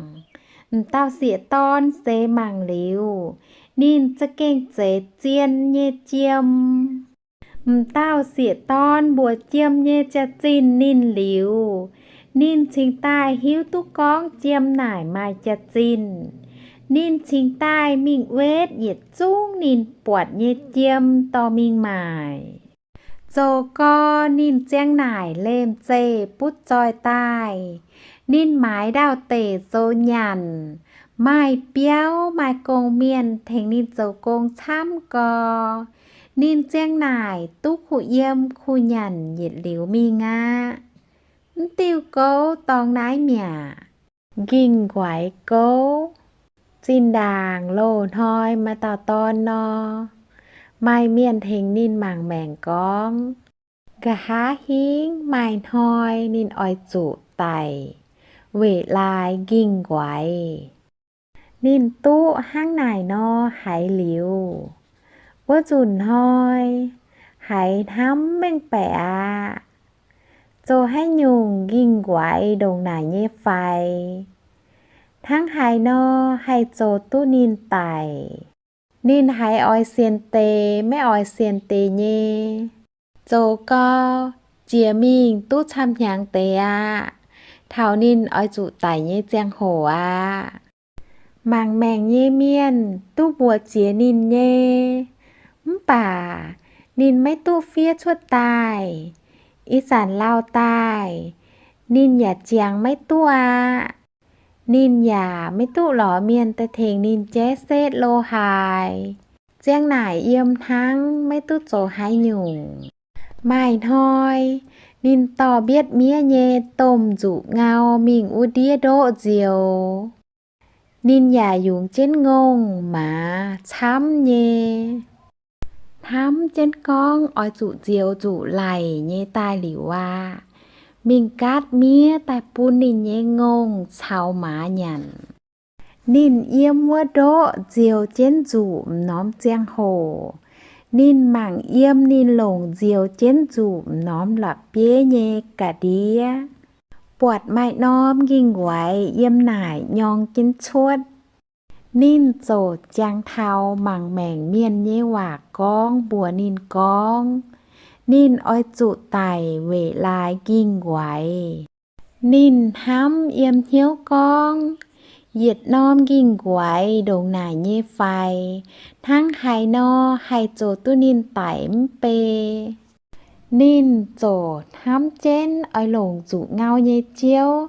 M'dauh sieqv-dorn seix mangc liuz, ninh za'gengh zeiz zien nyei jiem. M'dauh sieqv-dorn mbuox jiem nyei jaax-zinh ninh liuz, ninh cingx daaih hiuv duqv gorngv jiem naaic maaih jaax-zinh. Ninh cingx daaih mingh wetv yietc zungv ninh buatc nyei jiem dorh mingh maaic. Zoux gau ninh ziang naaic lemh zeih butv zoih daaih. Ninh maaiz ndau-deic zoux nyanc, maaih biauv maaih gong-mienh tengx ninh zoux gong camv gau. Ninh ziang naaic duqv kuh yiem kuh nyanc yietc liuz mingh aqv. Mv diuh gouv dorngx naaiv mi'aqv. Nqingh-nquaix gouv. Zinh ndaangc loz-hnoi maaih dauh dorn nor, maaih mienh tengx ninh mangc maengc gorngv, nqa'haav hingv maaih hnoi ninh oix zuqc daic weic laaix nqingh-nquaix. Ninh duqv hnangv naaic nor haiz liuz, wuov nzunc hnoi haiz hnamv mengh baeqc aqv. Zoux haaix nyungc nqingh-nquaix ndongc naaic nyei faix? Hnangv haaix nor haih zoux duqv ninh daic? Ninh haiz oix sienx deix maiv oix sienx deix nyei. Zoux gau, jiex mingh duqv camv-hnyangx deix aqv. Taux ninh oix zuqc daic nyei ziangh hoc aqv. Mangc maengc nyei mienh duqv mbuox jiex ninh nyei, mv baac ninh maiv duqv fiev cuotv daaih. Ih zanc lauh daaih, ninh yaac jangx maiv duqv aqv. Ninh yaac maiv duqv lorz mienh daaih tengx ninh jaiv setv lo haaix. Ziang naaic yiem hnangv maiv duqv zoux haaix nyungc. Maaih hnoi, ninh dorh mbietv miev nyei domh nzuqc ngau mingh wuov ndiev ndoqv nzioux. Ninh yaac yungz jienv ngongh maaz camv nyei. Hnamv jienv gorngv oix zuqc nzioux nzuqc laic nyei daaih liuz aqv, mingh gaatv miev daaih bun ninh nyei ngongh caux maaz nyanc. Ninh yiem wuov ndoqv nzioux jienv nzuqc m'normh ziangh hoc, ninh mangc yiem ninh longc nzioux jienv nzuqc m'normh la'bieiv nyei ga'ndiev, buatc maaih norm nqingh-nquaix yiem naaic nyorng jienv cuotv. Ninh ziouc jangx taux mangc maengc mienh nyei waac gorngv mbuox ninh gorngv, ninh oix zuqc daic weic laaix nqingh-nquaix. Ninh hnamv yiem hnyouv gorngv, yietc norm nqingh-nquaix ndongc naaic nyei fai, hnangv haaix nor haih zoux duqv ninh daic mv bei. Ninh ziouc hnamv jienv oix longc nzuqc ngau nyei Ziouv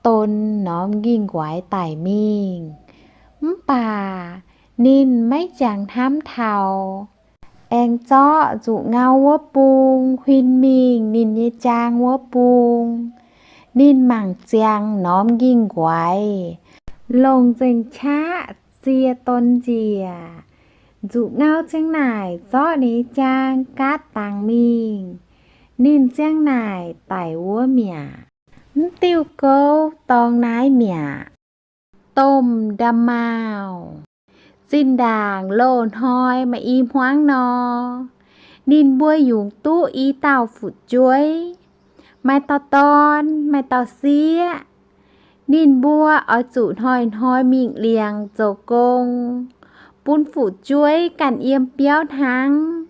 don norm nqingh-nquaix daic mingh. Mv baac ninh maiv jangx hnamv taux, aengx zorqv nzuqc ngau wuov bung huin mingh ninh nyei jaang wuov bung. Ninh mangc ziangx norm nqingh-nquaix, longc nzengc qaqv zie don njiec. Nzuqc ngau ziang naaic zorqv ninh nyei jaang gaatv dangx mingh. Ninh ziang naaic daic wuov mi'aqv. Mv diuh gouv dorng naaiv mi'aqv. Domh nda'maauh. Zinh ndaangc loz-hnoi maaih i hmuangv nor, ninh mbuo yungz duqv i dauh fu'jueiv, maaih dauh dorn, maaih dauh sieqv. Ninh mbuo oix zuqc hnoi-hnoi mingh liangx zoux gong, bun fu'jueiv ganh yiem biauv hnangv.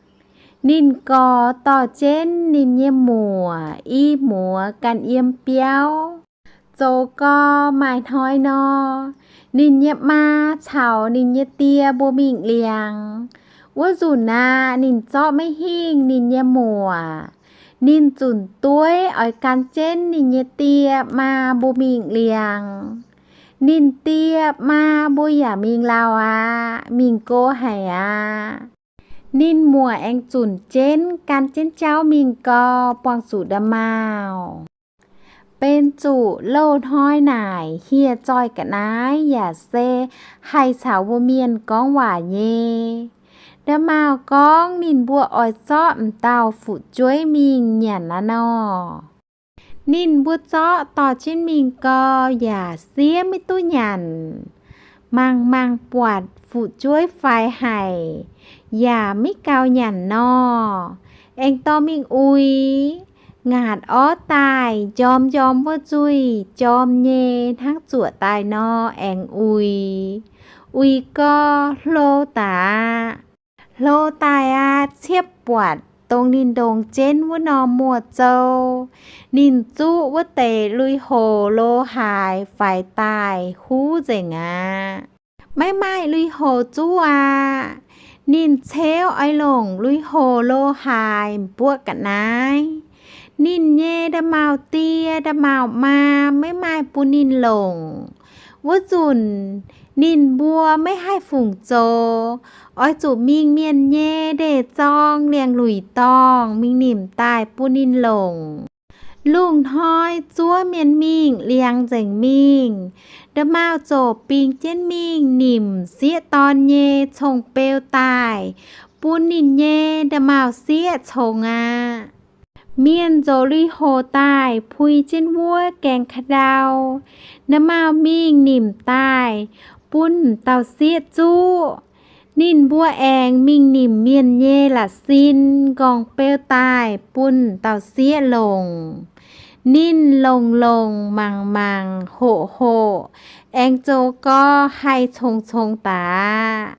Ninh gorx dorh jienv ninh nyei muoc i muoz ganh yiem biauv. Zoux gau maaih hnoi nor, ninh nyei maa caux ninh nyei die mbuo mingh liangx. Wuov nzunc aqv, ninh zorqv maiv hingh ninh nyei muoc. Ninh zunc dueiv oix gan jienv ninh nyei die maa mbuo mingh liangx. Ninh die maa mbuo yaac mingh lauh aqv, mingh go haic aqv. Ninh muoc aengx zunc jienv gan jienv jauv mingh gau, buangh zuqc nda'maauh. Benx zuqc loz-hnoi naaic hieh zoih ga'naaiv yaac se haih caux mbuo mienh gorngv waac nyei. Nda'maauh gorngv ninh mbuo oix zorqv m'dauh fu'jueiv mingh nyanc aqv nor. Ninh mbuo zorqv dorh jienv mingh gau yaac siev maiv duqv nyanc. Mangc mangc buatc fu'jueiv faix haic, yaac maiv gaux nyanc nor, aengx dorh mingh uix. Ngaatc orv daaih njorm njorm wuov nzuih, jorm nyei hnangv zuoqc daaih nor aengx uix. Uix gau hlo daaih aqv. Hlo daaih aqv, ciepv buatc dongh ninh ndongx jienv wuov norm muoz-zou. Ninh zuqv wuov deix lui-hoc lo haaix faix daaih huv nzengc aqv. Maiv maaih lui-hoc zuqv aqv. Ninh ceuv oix longc lui-hoc lo haaix m'buoqv ga'naaiv. Ninh nyei nda'maauh die nda'maauh maa maiv maaih bun ninh longc. Wuov nzunc ninh mbuo maiv haih fungc zoux, oix zuqc mingh mienh nyei ndeic-zorng liangx-luic dorngh mingh nimc daaih bun ninh longc. Lungh hnoi zuov mienh mingh liangx nzengc mingh, nda'maauh ziouc bingx jienv mingh nimc sieqv dorn nyei cong-beu daaih bun ninh nyei nda'maauh sieqv congx aqv. Mienh nzox lui-hoc daaih pui jienv wuov gaengh ka'ndau. Nda'maauh mingh nimc daaih bun m'dauh sieqv zuqv. Ninh mbuo aengx mingh nimc mienh nyei la'sin nqorngv-beu daaih bun m'dauh sieqv longc. Ninh longc-longc mangc-mangc hoqc-hoqc, aengx zoux gau haih congx-congx daaih.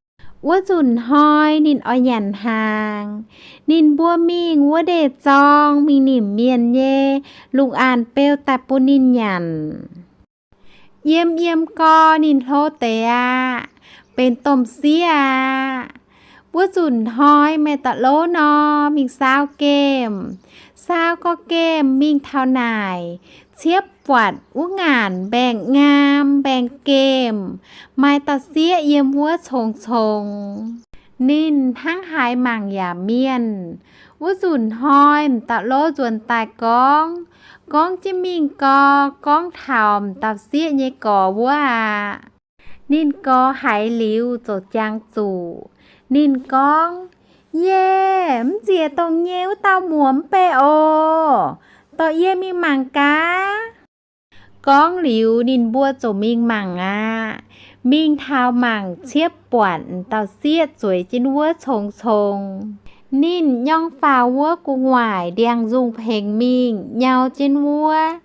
Wuov nzunc hnoi ninh oix nyanc hnaangx, ninh mbuo mingh wuov ndeic-zorng mingh nimc mienh nyei lungh aanx beu daaih bun ninh nyanc. Yiem yiem gau ninh hlo deix aqv, benx domh sieqv aqv. Wuov nzunc hnoi maaih dauh lov nor mingh saau gemh. Saau gau gemh mingh taux naaic, ciepv buatc wuov ngaanc mbaengx-ngaam mbaengx-gemh, maaih dauh sieqv yiem wuov congx-congx. Ninh hnangv haaix mangc yaac mienh. Wuov nzunc hnoi m'dauh lov nzuonx daaih gorngv, gorngv jienv mingh gau, gorngv taux m'dauh sieqv nyei gorx wuov aqv. Ninh gorx haiz liuz ziouc jangx zuqc. Ninh gorngv, Yie, mv nziex dongh nyei wuov dauh muoc mv bei oc. Dorh yie mingh mangc gaax. Gorngv liuz ninh mbuo ziouc mingh mangc aqv. Mingh taux mangc ciepv buatc m'dauh sieqv zueiz jienv wuov congx-congx. Ninh nyorng faaux wuov gu'nguaaic ndiangx-nzungh pengx mingh nyau jienv wuov,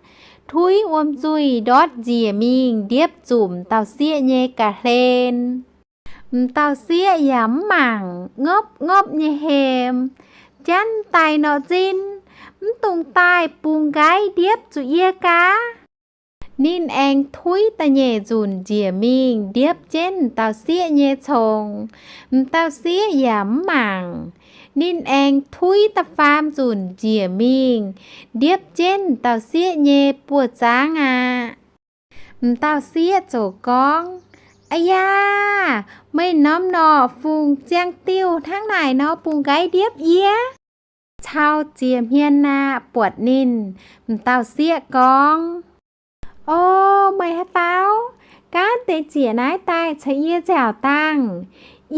tuiv wuom nzuih ndortv njiec mingh ndiepv zuqc m'dauh sieqv nyei ga'hlen. M'dauh sieqv yaac mv mangc, ngopv ngopv nyei hemx, Janv daaih norqc nzin, mv dungx daaih bungx nqaiv ndiepv zuqc yie gaax. Ninh aengx tuiv da'nyeic nzunc njiec mingh ndiepv jienv m'dauh sieqv nyei congx. M'dauh sieqv yaac mv mangc. Ninh aengx tuiv da'faam nzunc njiec mingh ndiepv jienv m'dauh sieqv nyei buoz-zaangv aqv. M'dauh sieqv ziouc gorngv, Aa yaa, meih norm norqc fungc ziangh diuh hnangv naaic nor bungx nqaiv ndiepv yie? Cau ziex hmien aqv buatc ninh, m'dauh sieqv gorngv, O, meih haaix dauh gaanv deix ziec naaiv daaih caux yie nziaauc dangh?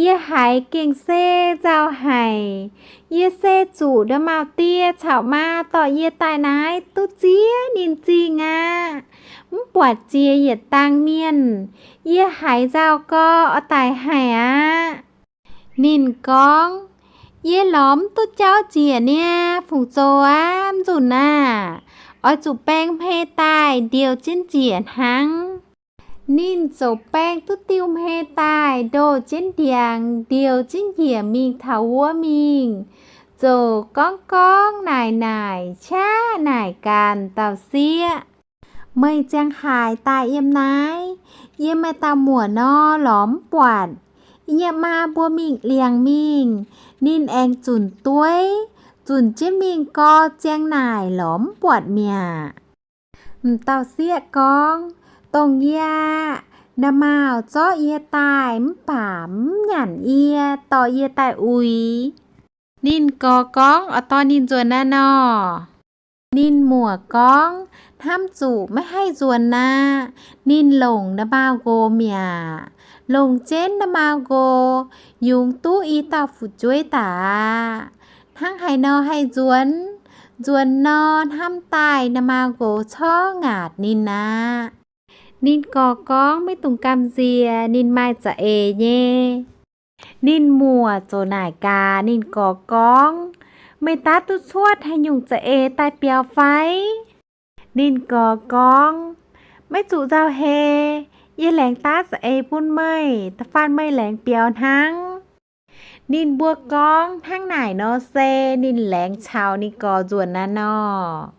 Yie haiz gengh se nzauh haic. Yie se zuqc nda'maauh die caux maa dorh yie daaih naaiv duqv ziex ninh zingh aqv. Mv buatc ziex yietc dang mienh, yie haiz nzauh gau oix daic haic aqv. Ninh gorngv, Yie lorz mv duqv jauv njiec niaa, fungc zoux aqv? Mv nzunc aah, oix zuqc baeng hmei daaih ndiouh jienv njiec hnangv. Ninh ziouc baeng duqv diuh hmei daaih ndoh jienv ndiangx, ndiouh jienv njiec mingh taux wuov mingh, ziouc gorngv gorngv naaic naaic qaqv naaic gaax dauh sieqv, Meih ziangh haaix daaih yiem naaiv? Yie maaih dauh muoc nor lorz mv buatc. Yie nyei maa mbuo mingh liangx mingh, ninh aengx zunc dueiv, zunc jienv mingh gau ziang naaic lorz mv buatc mi'aqv. M'dauh sieqv gorngv, Dongh yie aqv. Nda'maauh zorqv yie daaih mv baac mv nyanc yie, dorh yie daaih uix. Ninh gorx gorngv, Oix dorh ninh nzuonx naaiv nor? Ninh muoc gorngv, Hnamv zuqc maiv haih nzuonx aqv. Ninh longc nda'maauh nqox mi'aqv. Longc jienv nda'maauh nqox, yungz duqv i dauh fu'jueiv daaih aqv. Hnangv haaix nor haih nzuonx? Nzuonx nor, hnamv daaih nda'maauh nqox corc ngaatc ninh aqv. Ninh gorx gorngv, Maiv dungx gamh nziex, ninh maaih za'eix nyei. Ninh muoc ziouc naaic gaax ninh gorx gorngv, Meih daav duqv cuotv haaix nyungc za'eix daaih biaux fai? Ninh gorx gorngv, Maiv zuqc nzauh heix. Yie laengz daav za'eix bun meih, da'faanh meih laengz biaux hnangv. Ninh mbuo gorngv hnangv naaic nor se ninh laengz caux ninh gorx nzuonx naaiv nor.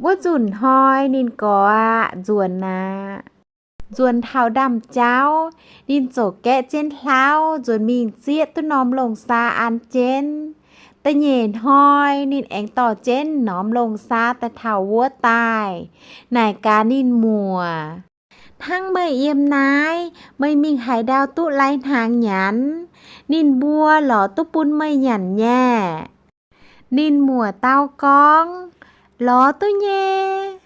Wuov nzunc hnoi ninh gorx aqv nzuonx aqv. Nzuonx taux ndaamv-jauv, ninh ziouc gaeqv jienv hlauv nzuonx mingh zieqv duqv norm longh saa an jienv. Da'nyeic hnoi ninh aengx dorh jienv norm longh saa daaih taux wuov daaih, naaic gaax ninh muoc, Hnangv meih yiem naaiv, meih mingh haaix ndau duqv lai hnaangx nyanc? Ninh mbuo lorz duqv bun meih nyanc nyei? Ninh muoc dau gorngv, Lorz duqv nyei.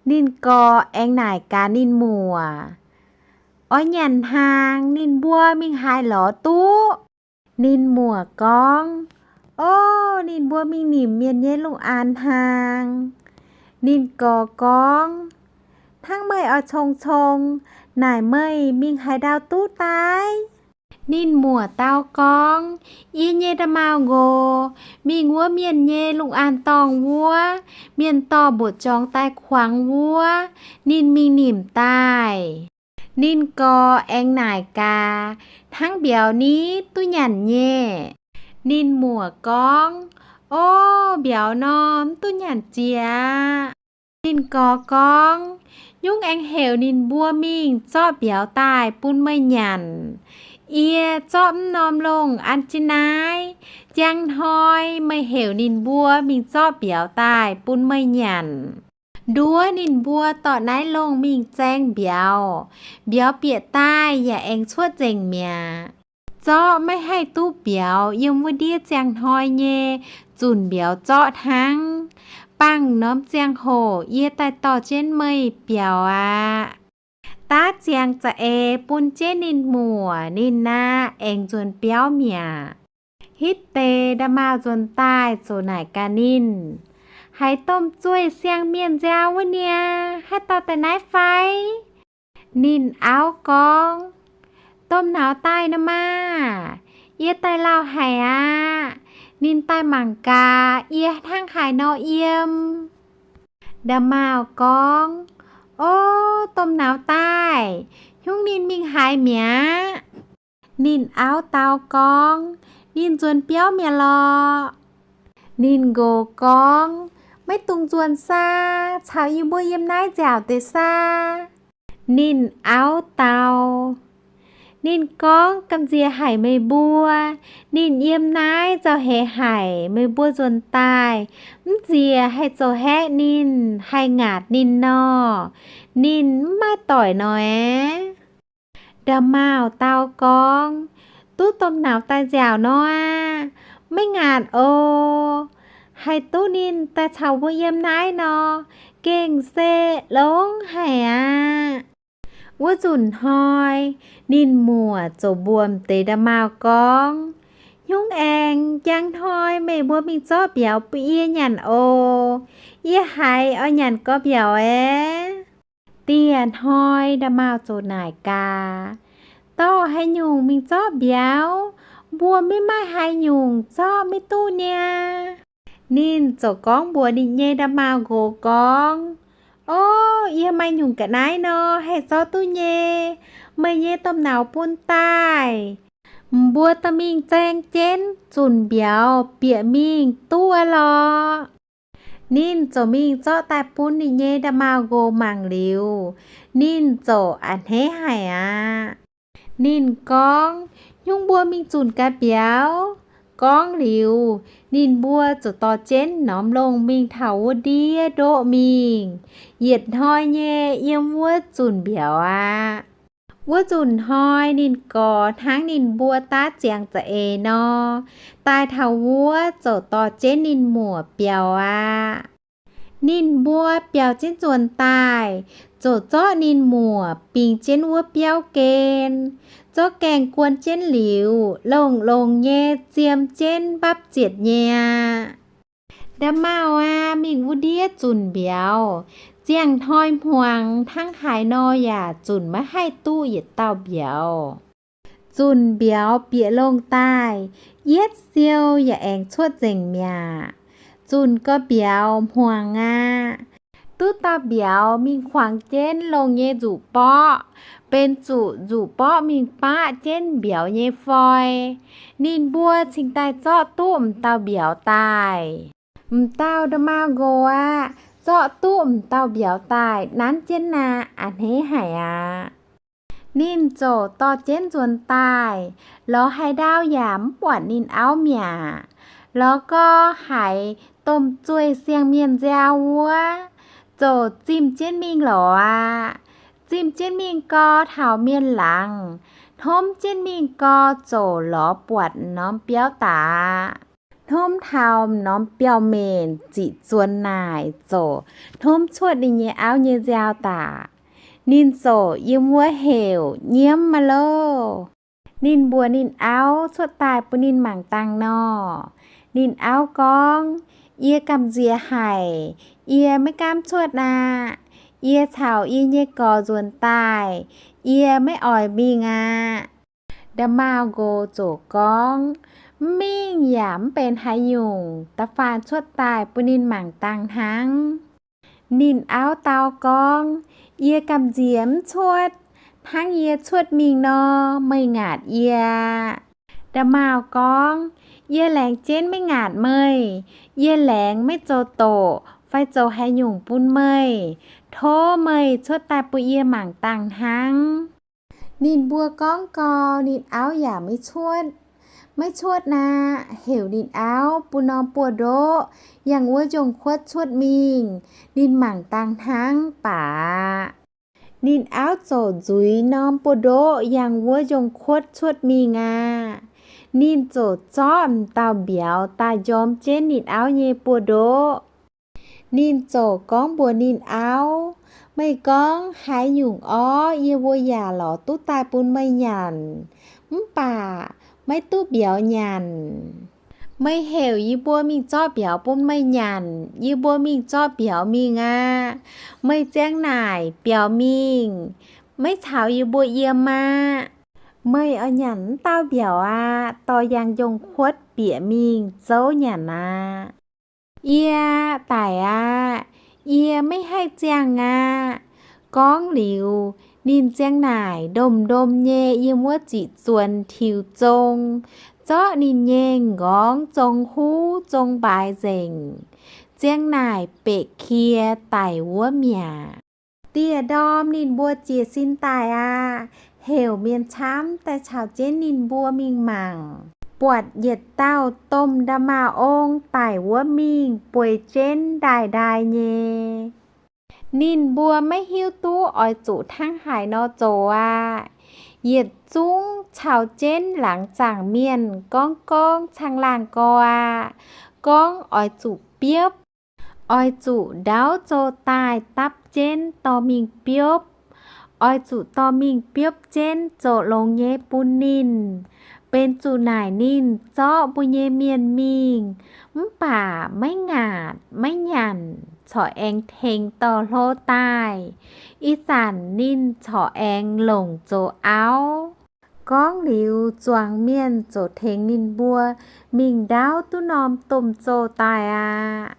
Ninh gorx aengx naaic gaax ninh muoc, Oix nyanc hnaangx ninh mbuo mingh haaix lorz duqv? Ninh muoc gorngv, O, ninh mbuo mingh nimc mienh nyei lungh aanx hnaangx. Ninh gorx gorngv, Hnangv meih oix cong-cong, naaic meih mingh haaix ndau duqv daaih? Ninh muoc dau gorngv, Yie nyei nda'maauh nqox mingh wuov mienh nyei lungh aanx dorngh wuov, mienh dorh mbuoqc jorngx daaih kuangx wuov, ninh mingh nimc daaih. Ninh gorx aengx naaic gaax, Hnangv mbiauz ni duqv nyanc nyei? Ninh muoc gorngv, O, mbiauz nor mv duqv nyanc jiex aqv. Ninh gorx gorngv, Nyungc aengx heuc ninh mbuo mingh zorqv mbiauz daaih bun meih nyanc. Yie zorqv mv norm longh an jienv naaiv. Njang hnoi meih heuc ninh mbuo mingh zorqv mbiauz daaih bun meih nyanc. Nduov ninh mbuo dorh naaiv longh mingh zaeng mbiauz. Mbiauz bieqc daaih yaac aengx cuotv nzengc mi'aqv. Zorqv maiv haih duqv mbiauz yiem wuov ndiev ziangh hnoi nyei zunc mbiauz zorqv hnangv. Bangh norm ziangh hoc yie daaih dorh jienv meih biaux aqv. Daav ziangx za'eix bun jienv ninh muoc, ninh aqv aengx nzuonx biauv mi'aqv. Hitv deix nda'maauh nzuonx daaih ziouc naaic gaax ninh, Haaix domh zueih siang-mienh nziaaux wuov niaa, haaix dauh daaih naaiv fai? Ninh auv gorngv, Domh nauz daaih nor maah! Yie daaih lauh haic aqv. Ninh daaih mangc gaax yie hnangv haaix nor yiem. Nda'maauh gorngv, O, domh nauz daaih, hnyungv ninh mingh haaix mi'aqv? Ninh auv dau gorngv, Ninh nzuonx biauv mi'aqv lorqc. Ninh nqox gorngv, Maiv dungx nzuonx saah, caux yie mbuo yiem naaiv nziaauc deix saah? Ninh auv dau, Ninh gorngv gamh nziex haic meih mbuo. Ninh yiem naaiv nzauh heix haic, meih mbuo nzuonx daaih mv nziex haih zoux haeqv ninh, haih ngaatc ninh nor, ninh mv maaih doic nor aeqv. Nda'maauh dau gorngv, Duqv domh nauz daaih nziaauc nor aqv. Maiv ngaatc oc. Haih duqv ninh daaih caux mbuo yiem naaiv nor, gengh se longx haic aqv. Wuov nzunc hnoi, ninh muoc ziouc mbuox deix nda'maauh gorngv, Hnyungv aengx njang hnoi meih mbuo mingh zorqv mbiauz bun yie nyanc oc. Yie haiz oix nyanc gorx mbiauz aeqv. Dieh hnoi nda'maauh ziouc naaic gaax, Dorh haaix nyungc mingh zorqv mbiauz? Mbuo maiv maaih haaix nyungc zorqv maiv duqv niaa. Ninh ziouc gorngv mbuox ninh nyei nda'maauh nqox gorngv, O, yie maaih nyungc ga'naaiv nor haih zorqv duqv nyei. Meih nyei domh nauz bun daaih. Mbuo dorh mingh zaeng jienv zunc mbiauz bieqc mingh duqv aqv lorqc. Ninh ziouc mingh zorqv daaih bun ninh nyei nda'maauh nqox mangc liuz, ninh ziouc a'hneiv haic aqv. Ninh gorngv, Hnyungv mbuo mingh zunc gaax mbiauz. Gorngv liuz, ninh mbuo ziouc dorh jienv norm longh mingh taux wuov ndiev ndoqv mingh. Yietc hnoi nyei yiem wuov zunc mbiauz aqv. Wuov nzunc hnoi ninh gorx hnangv ninh mbuo daav ziangx za'eix nor, daaih taux wuov ziouc dorh jienv ninh muoc biaux aqv. Ninh mbuo biaux jienv nzuonx daaih, ziouc zorqv ninh muoc bingx jienv wuov biauv gen, zorqv gaengh guon jienv liuz, longx-longx nyei ziemx jienv mbapv zietc nyei aqv. Nda'maauh aah, mingh wuov ndiev zunc mbiauz, ziangh hnoi hmuangx hnangv haaix nor yaac zunc maiv haih duqv yietc dauh mbiauz. Zunc mbiauz bieqc longh daaih, yietv siou yaac aengx cuotv nzengc mi'aqv. Zunc gau mbiauz hmuangx aqv. Duqv dauh mbiauz mingh kuangx jienv longh nyei nzuqc borqv, benx zuqc nzuqc borqv mingh baqv jienv mbiauz nyei foi. Ninh mbuo cingx daaih zorqv duqv m'dauh mbiauz daaih. M'dauh nda'maauh nqox aqv, zorqv duqv m'dauh mbiauz daaih nanv jienv aqv, a'hneiv haic aqv. Ninh ziouc dorh jienv nzuonx daaih, lorz haaix ndau yaac mv buatc ninh auv mi'aqv. Lorz gau haiz domh zueih siang-mienh nziaaux wuov, ziouc zimh jienv mingh lorz aqv. Zimh jienv mingh gau taux mienh laangz, hnomv jienv mingh gau ziouc lorz buatc norm biauv daaih. Hnomv taux norm biauv-menc ziqc zuonx naaic ziouc hnomv cuotv ninh nyei auv nyei nziaaux daaih. Ninh ziouc yiem wuov heuc nyiemv maah loh. Ninh mbuox ninh auv cuotv daaih bun ninh mangc dangh nor. Ninh auv gorngv, Yie gamh nziex haic, yie maiv gaamv cuotv aqv. Yie caux yie nyei gorx nzuonx daaih, yie maiv oix mingh aqv. Nda'maauh nqox ziouc gorngv, Mv mingh yaac mv benx haaix nyungc, da'faanh cuotv daaih bun ninh mangc dangh hnangv. Ninh auv dau gorngv, Yie gamh nziex mv cuotv. Hnangv yie cuotv mingh nor, meih ngaatc yie aqv. Nda'maauh gorngv, Yie laengz jienv maiv ngaatc meih. Yie laengz maiv zoux doqc fai zoux haaix nyungc bun meih. Tov meih cuotv daaih bun yie mangc dangh hnangv. Ninh mbuo gorngv gau, ninh auv yaac maiv cuotv. Maiv cuotv aqv. Heuc ninh auv bun norm buoz-ndoqv yangh wuov njongh kuotv cuotv mingh, ninh mangc dangh hnangv baac aqv. Ninh auv ziouc nzuiz norm buoz-ndoqv yangh wuov njongh kuotv cuotv mingh aqv. Ninh ziouc zorqv m'dauh mbiauz daaih njormx jienv ninh auv nyei buoz-ndoqv. Ninh ziouc gorngv mbuox ninh auv, Meih gorngv haaix nyungc orv yie mbuo yaac lorz duqv daaih bun meih nyanc, mv baac maiv duqv mbiauz nyanc. Meih heuc yie mbuo mingh zorqv mbiauz bun meih nyanc, yie mbuo mingh zorqv mbiauz mingh aqv. Meih ziang naaic biaux mingh, maiv caux yie mbuo yiem aqv. Meih oix nyanc mv dauh mbiauz aqv, dorh yangh njongh kuotv bieqc mingh zouv nyanc aqv. Yie daic aqv. Yie maiv haih ziangh aqv. Gorngv liuz, Ninh ziang naaic ndomh ndomh nyei yiem wuov ziqc zuonx tiux zong, zorqv ninh nyei m'nqorngv zong huv zong mbaaix nzengc, ziang naaic beqc kie daic wuov mi'aqv. Dieh ndorm ninh mbuo jiez sin daaih aqv. Heuc mienh camv daaih caux jienv ninh mbuo mingh mangc, buatc yietc dauh domh nda'maauh ong daic wuov mingh bueix jienv ndaaih ndaaih nyei. Ninh mbuo maiv hiuv duqv oix zuqc hnangv haaix nor zoux aqv. Yietc zungv caux jienv laangz zaangc mienh gorngv gorngv caangh laangh gorx aqv, gorngv oix zuqc biopv. Oix zuqc ndaauv zoh daaih dapv jienv dorh mingh biopv. Oix zuqc dorh mingh biopv jienv zoqc longx nyei bun ninh. Benx zuqc naaic ninh zorqv mbuo nyei mienh mingh, mv baac maiv ngaatc maiv nyanc, corc aengx tengx dorh hlo daaih. Ih zanc ninh corc aengx longc zoux auv. Gorngv liuz, zuangx mienh ziouc tengx ninh mbuo mingh ndaauv duqv norm domh zoh daaih aqv.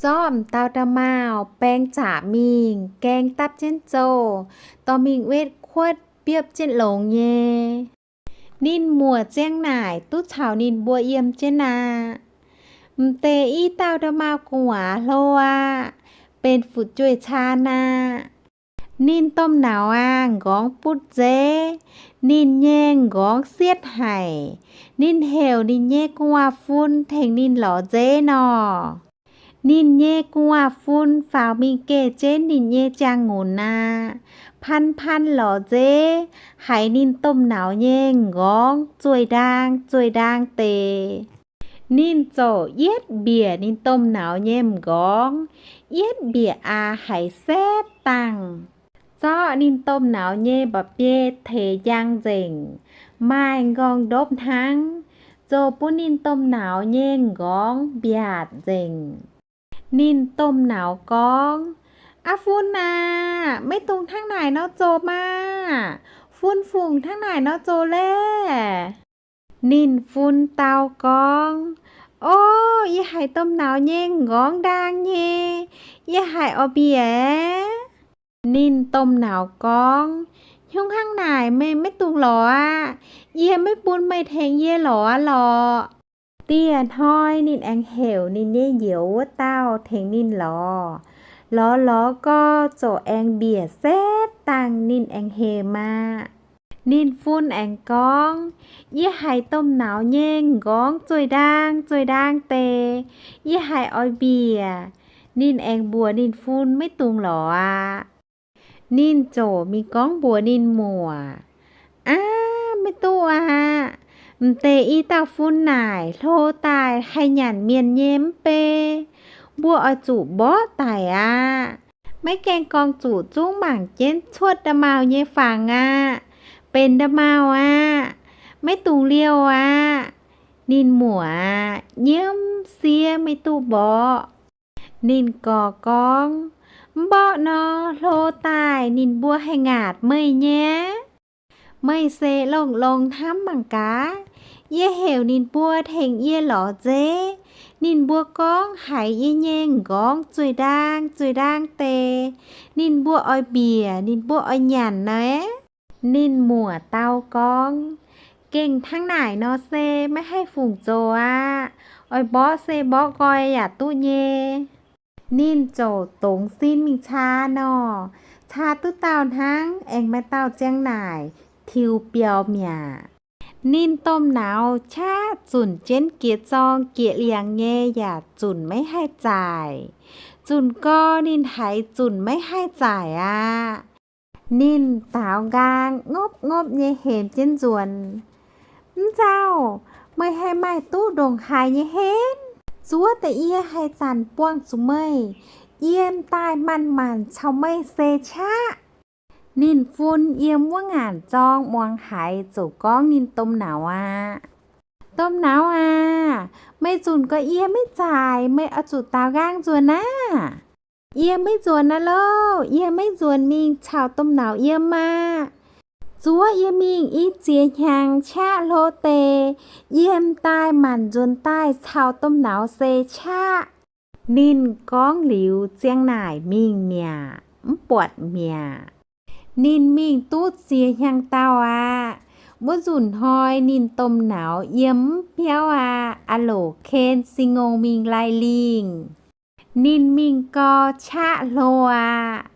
Zorqv m'dauh nda'maauh baeng zaqc mingh, gaeng dapv jienv zoh, dorh mingh wetv kuotv biopv jienv longx nyei. Ninh muoc ziang naaic duqv caux ninh mbuo yiem jienv aqv. M'deix i dauh nda'maauh gu'nguaaz hlo aqv, benx fu'jueiv caan aqv. Ninh domh nauz aqv, m'nqorngv butv nzeiv, ninh nyei m'nqorngv sietv haic. Ninh heuc ninh nyei gu'nguaaz-fun tengx ninh lorz nzeiv nor. Ninh nyei gu'nguaaz-fun faaux mingh geh jienv ninh nyei jangx-ngunx aqv, pan pan lorz nzeiv, haiz ninh domh nauz nyei m'nqorngv zueih ndaang zueih ndaang deix. Ninh ziouc yietv mbiec ninh domh nauz nyei m'nqorngv, yietv mbiec aqv haiz setv dangh. Zorqv ninh domh nauz nyei mba'biei teix njang nzengc, maaih m'nqorngv ndopv hnangv, zoux bun ninh domh nauz nyei m'nqorngv mbiaatc nzengc. Ninh domh nauz gorngv, Aa fun aah, maiv dungx hnangv naaic nor zoux maah! Fun fungc hnangv naaic nor zoux laeh? Ninh fun dau gorngv, O, yie haiz domh nauz nyei m'nqorngv ndaang nyei, yie haiz oix mbiec aeqv. Ninh domh nauz gorngv, Hnyungv hnangv naaic meih maiv dungx lorz aqv. Yie maiv bun meih tengx yie lorz aqv lorqc. Dieh hnoi ninh aengx heuc ninh nyei njoux wuov dauh tengx ninh lorz. Lorz lorz gau ziouc aengx mbiec setv dangh ninh aengx hemx aqv. Ninh fun aengx gorngv, Yie haiz domh nauz nyei m'nqorngv zueih ndaang zueih ndaang deix, yie haiz oix mbiec. Ninh aengx mbuox ninh fun maiv dungx lorz aqv. Ninh ziouc mingh gorngv mbuox ninh muoc, Aav, maiv duqv aqv. M'deix i dauh fun naaic hlo daaih haih nyanc mienh nyei mv bei. Mbuo oix zuqc mborqv daic aqv. Maiv gaengh gorngv zuqc zungv mangc jienv cuotv nda'maauh nyei fangx aqv. Benx nda'maauh aqv. Maiv dungx liouh aqv. Ninh muoc aqv, nyiemv siev maiv duqv mborqv. Ninh gorx gorngv, Mv mborqv nor, hlo daaih ninh mbuo haih ngaatc meih nyei. Meih se longx-longx hnamv mangc gaax. Yie heuc ninh mbuo tengx yie lorz nzeiv. Ninh mbuo gorngv haiz yie nyei m'nqorngv zueih ndaang zueih ndaang deix. Ninh mbuo oix mbiec, ninh mbuo oix nyanc naaiv. Ninh muoc dau gorngv, Gengh hnangv naaic nor se maiv haih fungc zoux aqv. Oix mborqv se mborqv nqoi yaac duqv nyei. Ninh ziouc dongz sin mingh caa nor, caa duqv dauh hnangv, aengx maaih dauh ziang naaic tiux biaux mi'aqv. Ninh domh nauz qaqv zunc jienv jiex zorng jiex liangx nyei yaac zunc maiv haih zaaic. Zunc gau ninh haiz zunc maiv haih zaaic aqv. Ninh daaux nqaang ngopv-ngopv nyei hemx jienv nzuonx, Mv nzauh, meih haih maaih duqv ndongc haaix nyei henv? Zuov deix yie haih zanc buangh zuqc meih. Yie m'daaih manc-manc caux meih se qaqv. Ninh fun yiem wuov ngaanc zorng muangx haiz ziouc gorngv ninh domh nauz aqv, Domh nauz aac, meih zunc gau yie maiv zaaic, meih oix zuqc daaux nqaang nzuonx aqv. Yie maiv nzuonx aqv loh. Yie maiv nzuonx mingh caux domh nauz yiem aqv. Zuov yie mingh i ziex hnyangx qaqv hlo deix, yie m'daaih manc nzuonx daaih caux domh nauz se qaqv. Ninh gorngv liuz ziang naaic mingh mi'aqv, mv buatc mi'aqv. Ninh mingh duqv ziex hnyangx-daauh aqv. Wuov nzunc hnoi ninh domh nauz yiem mv biauv aqv. A'loc ken Singx Ngongh mingh lai lingh. Ninh mingh gau qaqv hlo aqv.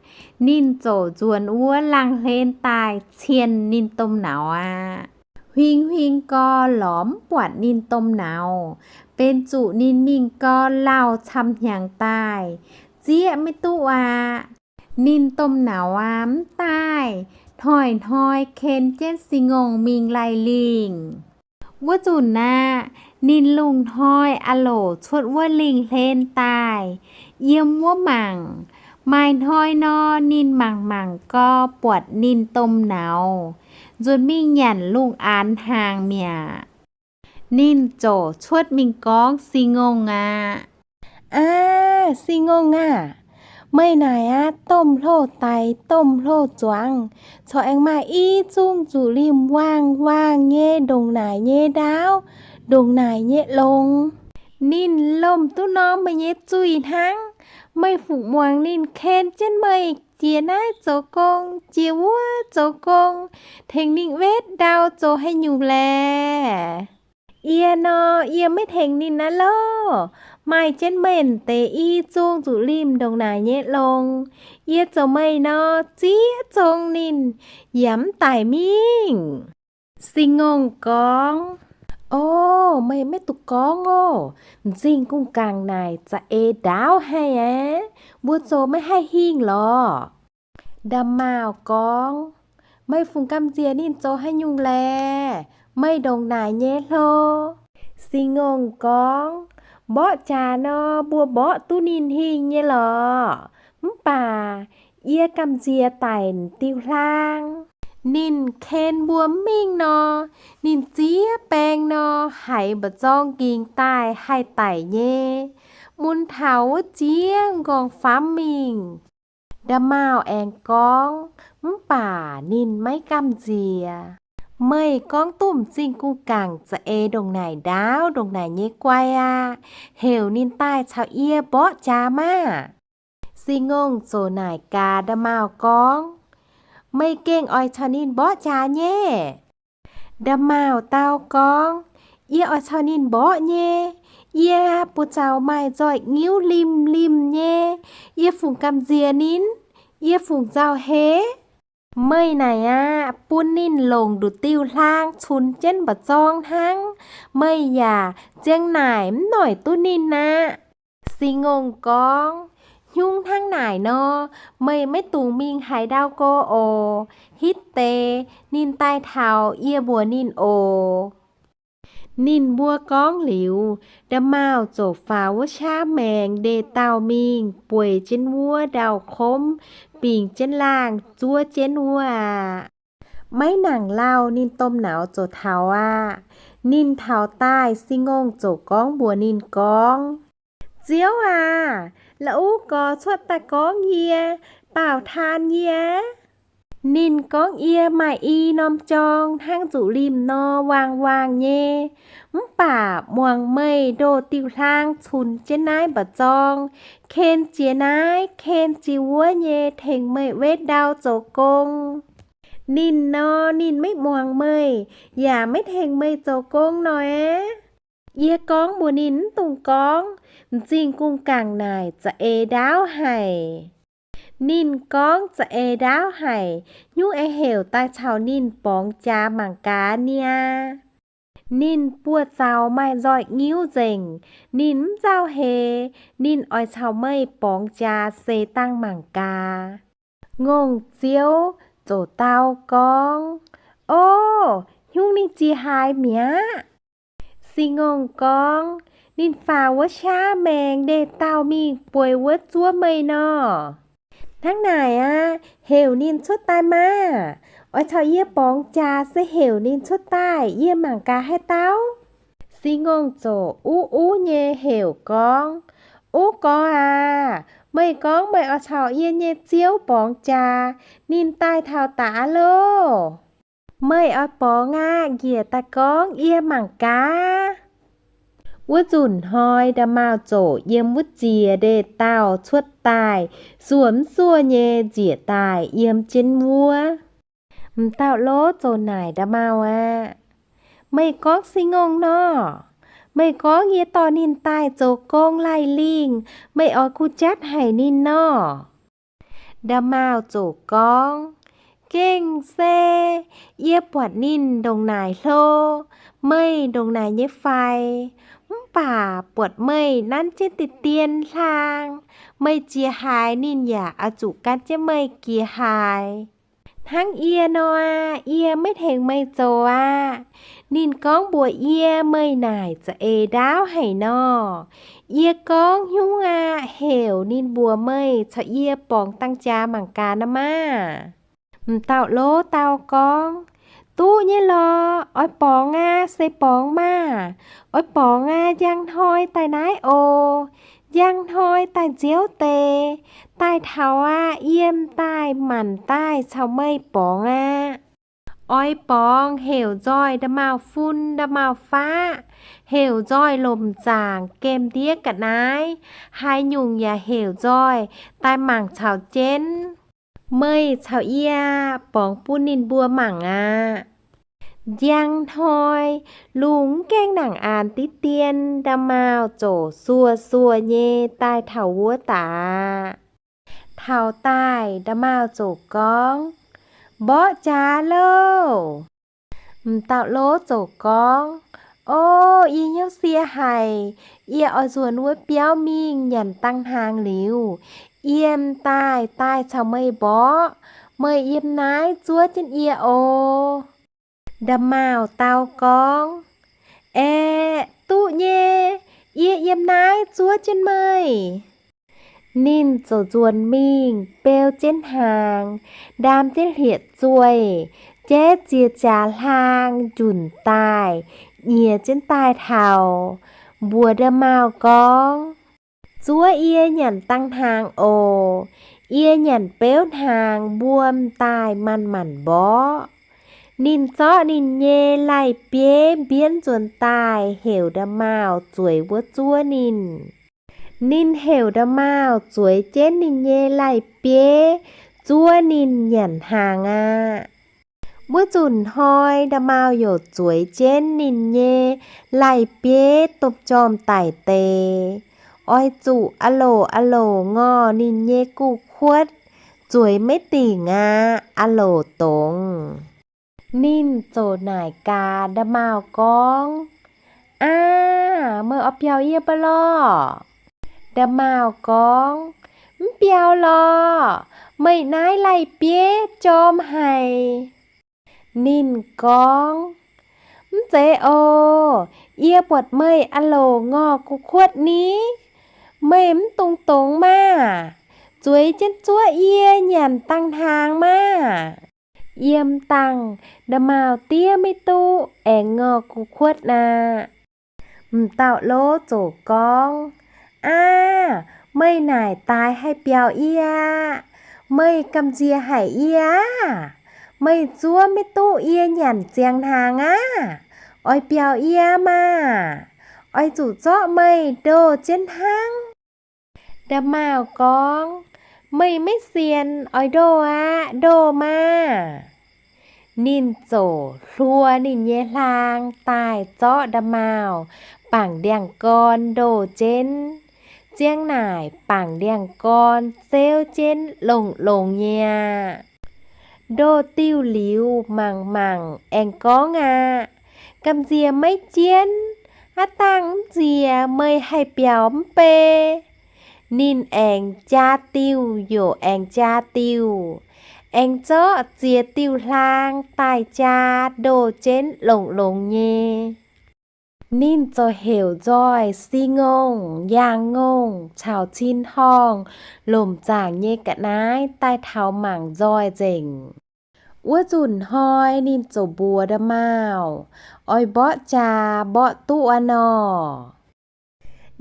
Ninh ziouc nzuonx wuov laangh hlen daaih cien ninh domh nauz aqv. Huing-huing gau lorz mv buatc ninh domh nauz, benx zuqc ninh mingh gau lauh camv hnyangx daaih, zieqv maiv duqv aqv. Ninh domh nauz aqv mv daaih, hnoi-hnoi ken jienv Singx Ngongh mingh lai lingh. Wuov nzunc aqv, ninh lungh hnoi a'loc cuotv wuov lingh hlen daaih, yiem wuov mangc. Maaih hnoi nor, ninh mangc mangc gau buatc ninh domh nauz nzuonx mingh nyanc lungh aanx hnaangx mi'aqv. Ninh ziouc cuotv mingh gorngv Singx Ngongh aqv. Aav, Singx Ngongh aah! Meih naaic aqv, domh hlo daic, domh hlo zuangx, corc aengx maaih i zungv nzuqc limh waangh waangh nyei ndongc naaic nyei ndaauv, ndongc naaic nyei longx. Ninh lomh duqv norm meih nyei zuih hnangv. Meih fungc muangx ninh ken jienv meih jiex naaiv zoux gong, jiex wuov zoux gong, tengx ninh wetv ndau zoux haaix nyungc laeh? Yie nor, yie maiv tengx ninh aqv loh. Maaih jienv meih deix i zungv nzuqc limh ndongc naaic nyei longx. Yie zoux meih nor, ziex zong ninh yaac mv daic mingh. Singx Ngongh gorngv, O, meih maiv dungx gorngv oc. M'zing gong-gaangc naaic za'eix ndaauv haic aqv. Mbuo zoux maiv haih hingh lorqc. Nda'maauh gorngv, Meih fungc gamh nziex ninh zoux haaix nyungc laeh? Meih ndongc naaic nyei hlo. Singx Ngongh gorngv, Mborqv jaax nor, mbuo mborqv duqv ninh hingh nyei lorqc. Mv baac yie gamh nziex daic diuh hlaang. Ninh ken mbuo mv mingh nor, ninh ziex baeng nor, haiz mba'zorng nqingx daaih haih daic nyei. Mun taux wuov jiex nqorngv-famv mingh. Nda'maauh aengx gorngv, Mv baac ninh maiv gamh nziex. Meih gorngv duqv m'zing gong-gaangc za'eix ndongc naaic ndaauv ndongc naaic nyei guai aqv. Heuc ninh daaih caux yie mborqv jaax maah! Singx Ngongh ziouc naaic gaax nda'maauh gorngv, Meih gengh oix caux ninh mborqv jaax nyei? Nda'maauh dau gorngv, Yie oix caux ninh mborqv nyei. Yie buoz-zaux maaih nzoih nyiuv limh limh nyei. Yie fungc gamh nziex ninh? Yie fungc nzauh heix? Meih naaic aqv, bun ninh longc nduqc diuh hlaang cunx jienv mba'zorng hnangv. Meih yaac ziang naaic mv noic duqv ninh aqv. Singx Ngongh gorngv, Hnyungv hnangv naaic nor, meih maiv dungx mingh haaix ndau go oc. Hitv deix ninh daaih taux yie mbuox ninh oc. Ninh mbuo gorngv liuz, nda'maauh ziouc faaux wuov qaqv maengx ndeic-daauh mingh bueix jienv wuov ndau-komv, bingx jienv laangh zuov jienv wuov aqv. Maiv nangc lauh ninh domh nauz ziouc taux aqv. Ninh taux daaih, Singx Ngongh ziouc gorngv mbuox ninh gorngv, Ziouv aac, la'uv gorx cuotv daaih gorngv yie, baaux taan yie. Ninh gorngv, Yie maaih i norm jorng hnangv nzuqc limh nor waang waang nyei. Mv baac muangx meih ndoh diuh hlaang cunx jienv naaiv mba'zorng, ken jiex naaiv ken jiex wuov nyei tengx meih wetv ndau zoux gong. Ninh nor, ninh maiv muangx meih, yaac maiv tengx meih zoux gong nor aqv. Yie gorngv mbuox ninh mv dungx gorngv, M'zing gong-gaangc naaic za'eix ndaauv haic. Ninh gorngv za'eix ndaauv haic, hnyouv aengx heuc daaih caux ninh borngz jaax mangc gaax niaa. Ninh buoz-zaux maaih nzoih nyiuv nzengc. Ninh mv nzauh heix. Ninh oix caux meih borngz jaax seix dangh mangc gaax. Ngongh Ziouv ziouc dau gorngv, O, hnyouv ninh ziex haaix mi'aqv? Singx Ngongh gorngv, Ninh faaux wuov qaqv maengx ndeic-daauh mingh bueix wuov zuov meih nor. Hnangv naaic aqv. Heuc ninh cuotv daaih maah! Oix caux yie borngz jaax se heuc ninh cuotv daaih, yie mangc gaax haaix dauh. Singx Ngongh ziouc uv uv nyei heuc gorngv, Uv gorx aac, meih gorngv meih oix caux yie nyei Ziouv borngz jaax, ninh daaih taux daaih loh. Meih oix borngz aqv, njiec daaih gorngv yie mangc gaax. Wuov nzunc hnoi nda'maauh ziouc yiem wuov ziex ndeic-daauh cuotv daaih, suoqv mv suoqv nyei njiec daaih yiem jienv wuov. M'dauh lov ziouc naaic nda'maauh aqv, Meih gorngv Singx Ngongh nor? Meih gorngv yie dorh ninh daaih zoux gong laih lingh, meih oix kuh jatv haic ninh nor? Nda'maauh ziouc gorngv, Gengh se yie buatc ninh ndongc naaic hlo, meih ndongc naaic nyei faix. Mv baac buatc meih nanv jienv deix dien hlaang, meih jiex haaix ninh yaac oix zuqc gan jienv meih jiex haaix. Hnangv yie nor aqv, yie maiv tengx meih zoux aqv. Ninh gorngv mbuox yie meih naaic za'eix ndaauv haic nor. Yie gorngv, Hnyungv aqv, heuc ninh mbuox meih caux yie borngz dangh jaax mangc gaax nor maah! M'dauh lov dau gorngv, Duqv nyei lorqc. Oix borngz aqv, se borngz maah! Oix borngz aqv, njang hnoi daaih naaiv oc. Njang hnoi daaih nziouv deix, daaih taux aqv, yiem daaih manc daaih caux meih borngz aqv. Oix borngz heuc nzoih nda'maauh fun nda'maauh faqv, heuc nzoih lomc zaangc gemh ndiev ga'naaiv, haaix nyungc yaac heuc nzoih daaih mangc caux jienv. Meih caux yie borngz bun ninh mbuo mangc aqv. Njang hnoi, lungh mv gaengh nangc aanx diqv dien, nda'maauh ziouc suoh-suoh nyei daaih taux wuov daaih. Taux daaih nda'maauh ziouc gorngv, Mborqv jaax loh! M'dauh lov ziouc gorngv, O, yie hnyouv sie haic. Yie oix nzuonx wuov biauv mingh nyanc dangh hnaangx liuz, yiem daaih daaih caux meih mborqv. Meih yiem naaiv zuov jienv yie oc. Nda'maauh dau gorngv, Aeqv, duqv nyei. Yie yiem naaiv zuov jienv meih. Ninh ziouc nzuonx mingh beu jienv hnaangx, ndaam jienv hlieqv-zueih, jaiv ziex jaax hlaang njunc daaih, nyiex jienv daaih taux, mbuox nda'maauh gorngv, Zuov yie nyanc dangh hnaangx oc. Yie nyanc beuv hnaangx mbuo m'daaih manc-manc mborqv. Ninh zorqv ninh nyei laih bieiv mbienv nzuonx daaih heuc nda'maauh zueiz wuov zuov ninh. Ninh heuc nda'maauh zueiz jienv ninh nyei laih bieiv zuov ninh nyanc hnaangx aqv. Wuov nzunc hnoi nda'maauh youc zueiz jienv ninh nyei laih bieiv domh jorm daic deix, oix zuqc a'loc a'loc ngorh ninh nyei guv-kuotv, zueiz maiv dingc aqv, a'loc dongz. Ninh ziouc naaic gaax nda'maauh gorngv, Aav, meih oix biaux yie mv baac lorqc? Nda'maauh gorngv, Mv biaux lorqc. Meih naaiv laih bieiv jorm haic. Ninh gorngv, Mv zeiz oc. Yie buatc meih a'loc ngorh guv kuotv ni. Meih mv dungx dongz maah! Zueiz jienv zuov yie nyanc dangh hnaangx maah! Yiem dangh nda'maauh diev maiv duqv aengx ngorh guv kuotv aqv. M'dauh lov ziouc gorngv, Aav, meih naaic daaix haih biaux yie aqv. Meih gamh nziex haic yie aqv. Meih zuov maiv duqv yie nyanc ziangh hnaangx aqv. Oix biaux yie maah! Oix zuqc zorqv meih ndoh jienv hnangv. Nda'maauh gorngv, Meih maiv sienx, oix ndoh aqv, ndoh maah! Ninh ziouc hluo ninh nyei hlaang daaih zorqv nda'maauh bangc ndiangx-gorn ndoh jienv. Ziang naaic bangc ndiangx-gorn zeuv jienv longx-longx nyei aqv. Ndoh diuh liuz mangc mangc aengx gorngv aqv, Gamh nziex maiv jienv, aav dangh mv nziex meih haih biaux mv bei? Ninh aengx jaa diuh youc aengx jaa diuh, aengx zorqv ziex diuh hlaang daaih jaa ndoh jienv longx-longx nyei. Ninh ziouc heuc nzoih si ngongh, yaangh ngongh caux cin horngh lomc zaangc nyei ga'naaiv daaih taux mangc nzoih nzengc. Wuov nzunc hnoi ninh ziouc mbuox nda'maauh, Oix mborqv jaax mborqv duqv aqv nor.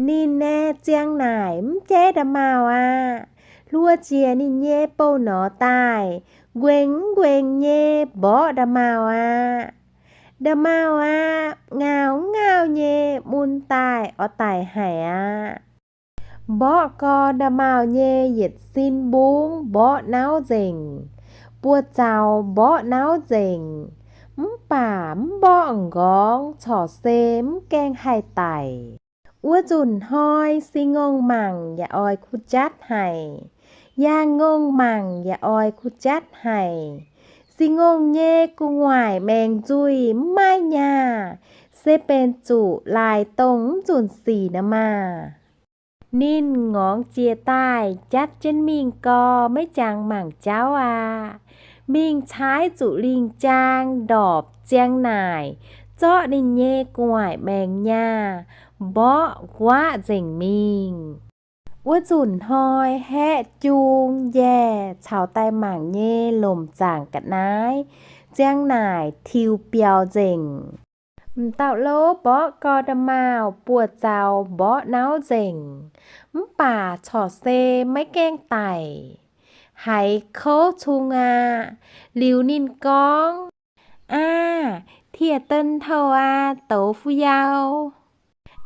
Ninh aeqv, ziang naaic mv jaiv nda'maauh aqv. Hluo njiec ninh nyei bouh norx daaih, nquengx mv nquengx nyei mborqv nda'maauh aqv. Nda'maauh aah! Ngauh mv ngauh nyei, mun daaih oix daic haic aqv. Mborqv gau nda'maauh nyei yietc sin mbungv mborqv nauv nzengc, buoz-zaux mborqv nauv nzengc, mv baac mv mborqv m'nqorngv, corc se mv gaengh haih daic. Wuov nzunc hnoi, Singx Ngongh mangc yaac oix kuh jatv haic, Yaangh Ngongh mangc yaac oix kuh jatv haic. Singx Ngongh nyei gu'nguaaic maengc nzuih mv maaih nyaah, se benx zuqc laaix dongh mv nzunc sic nor maah! Ninh ngorngx jiex daaih jatv jienv mingh gau, maiv jangx mangc jauv aqv. Mingh caaiv zuqc lingh jaang ndorpc ziang naaic, zorqv ninh nyei gu'nguaaic maengc nyaah mborqv nquaqv nzengc mingh. Wuov nzunc hnoi haeqv jung njaeh caux daaih mangc nyei lomc zaangc ga'naaiv ziang naaic tiux biaux nzengc. M'dauh lov mborqv gau nda'maauh buoz-zaux mborqv nauv nzengc, mv baac corc se maiv gaengh daic, haiz kouv cung aqv. Liuz ninh gorngv, Aav, Tiex Den Touh aac, douz fu yau.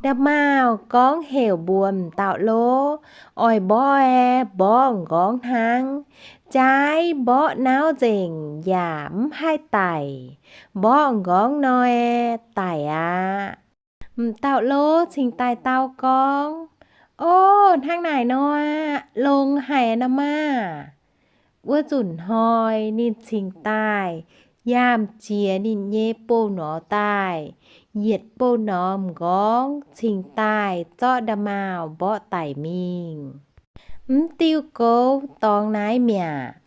Nda'maauh gorngv heuc mbuox m'dauh lov, Oix mborqv aeqv, mborqv m'nqorngv hnangv. Jaaix mborqv nauv nzengc yaac mv haih daic, mborqv m'nqorngv nor aeqv, daic aqv. M'dauh lov cingx daaih dau gorngv, O, hnangv naaic nor aqv. Longx haic nor maah! Wuov nzunc hnoi ninh cingx daaih yangh jiex ninh nyei bouh norm daaih, yietc bouh norm m'nqorngv cingx daaih zorqv nda'maauh mborqv daic mingh. Mv diuh goux dorngx naaiv mi'aqv.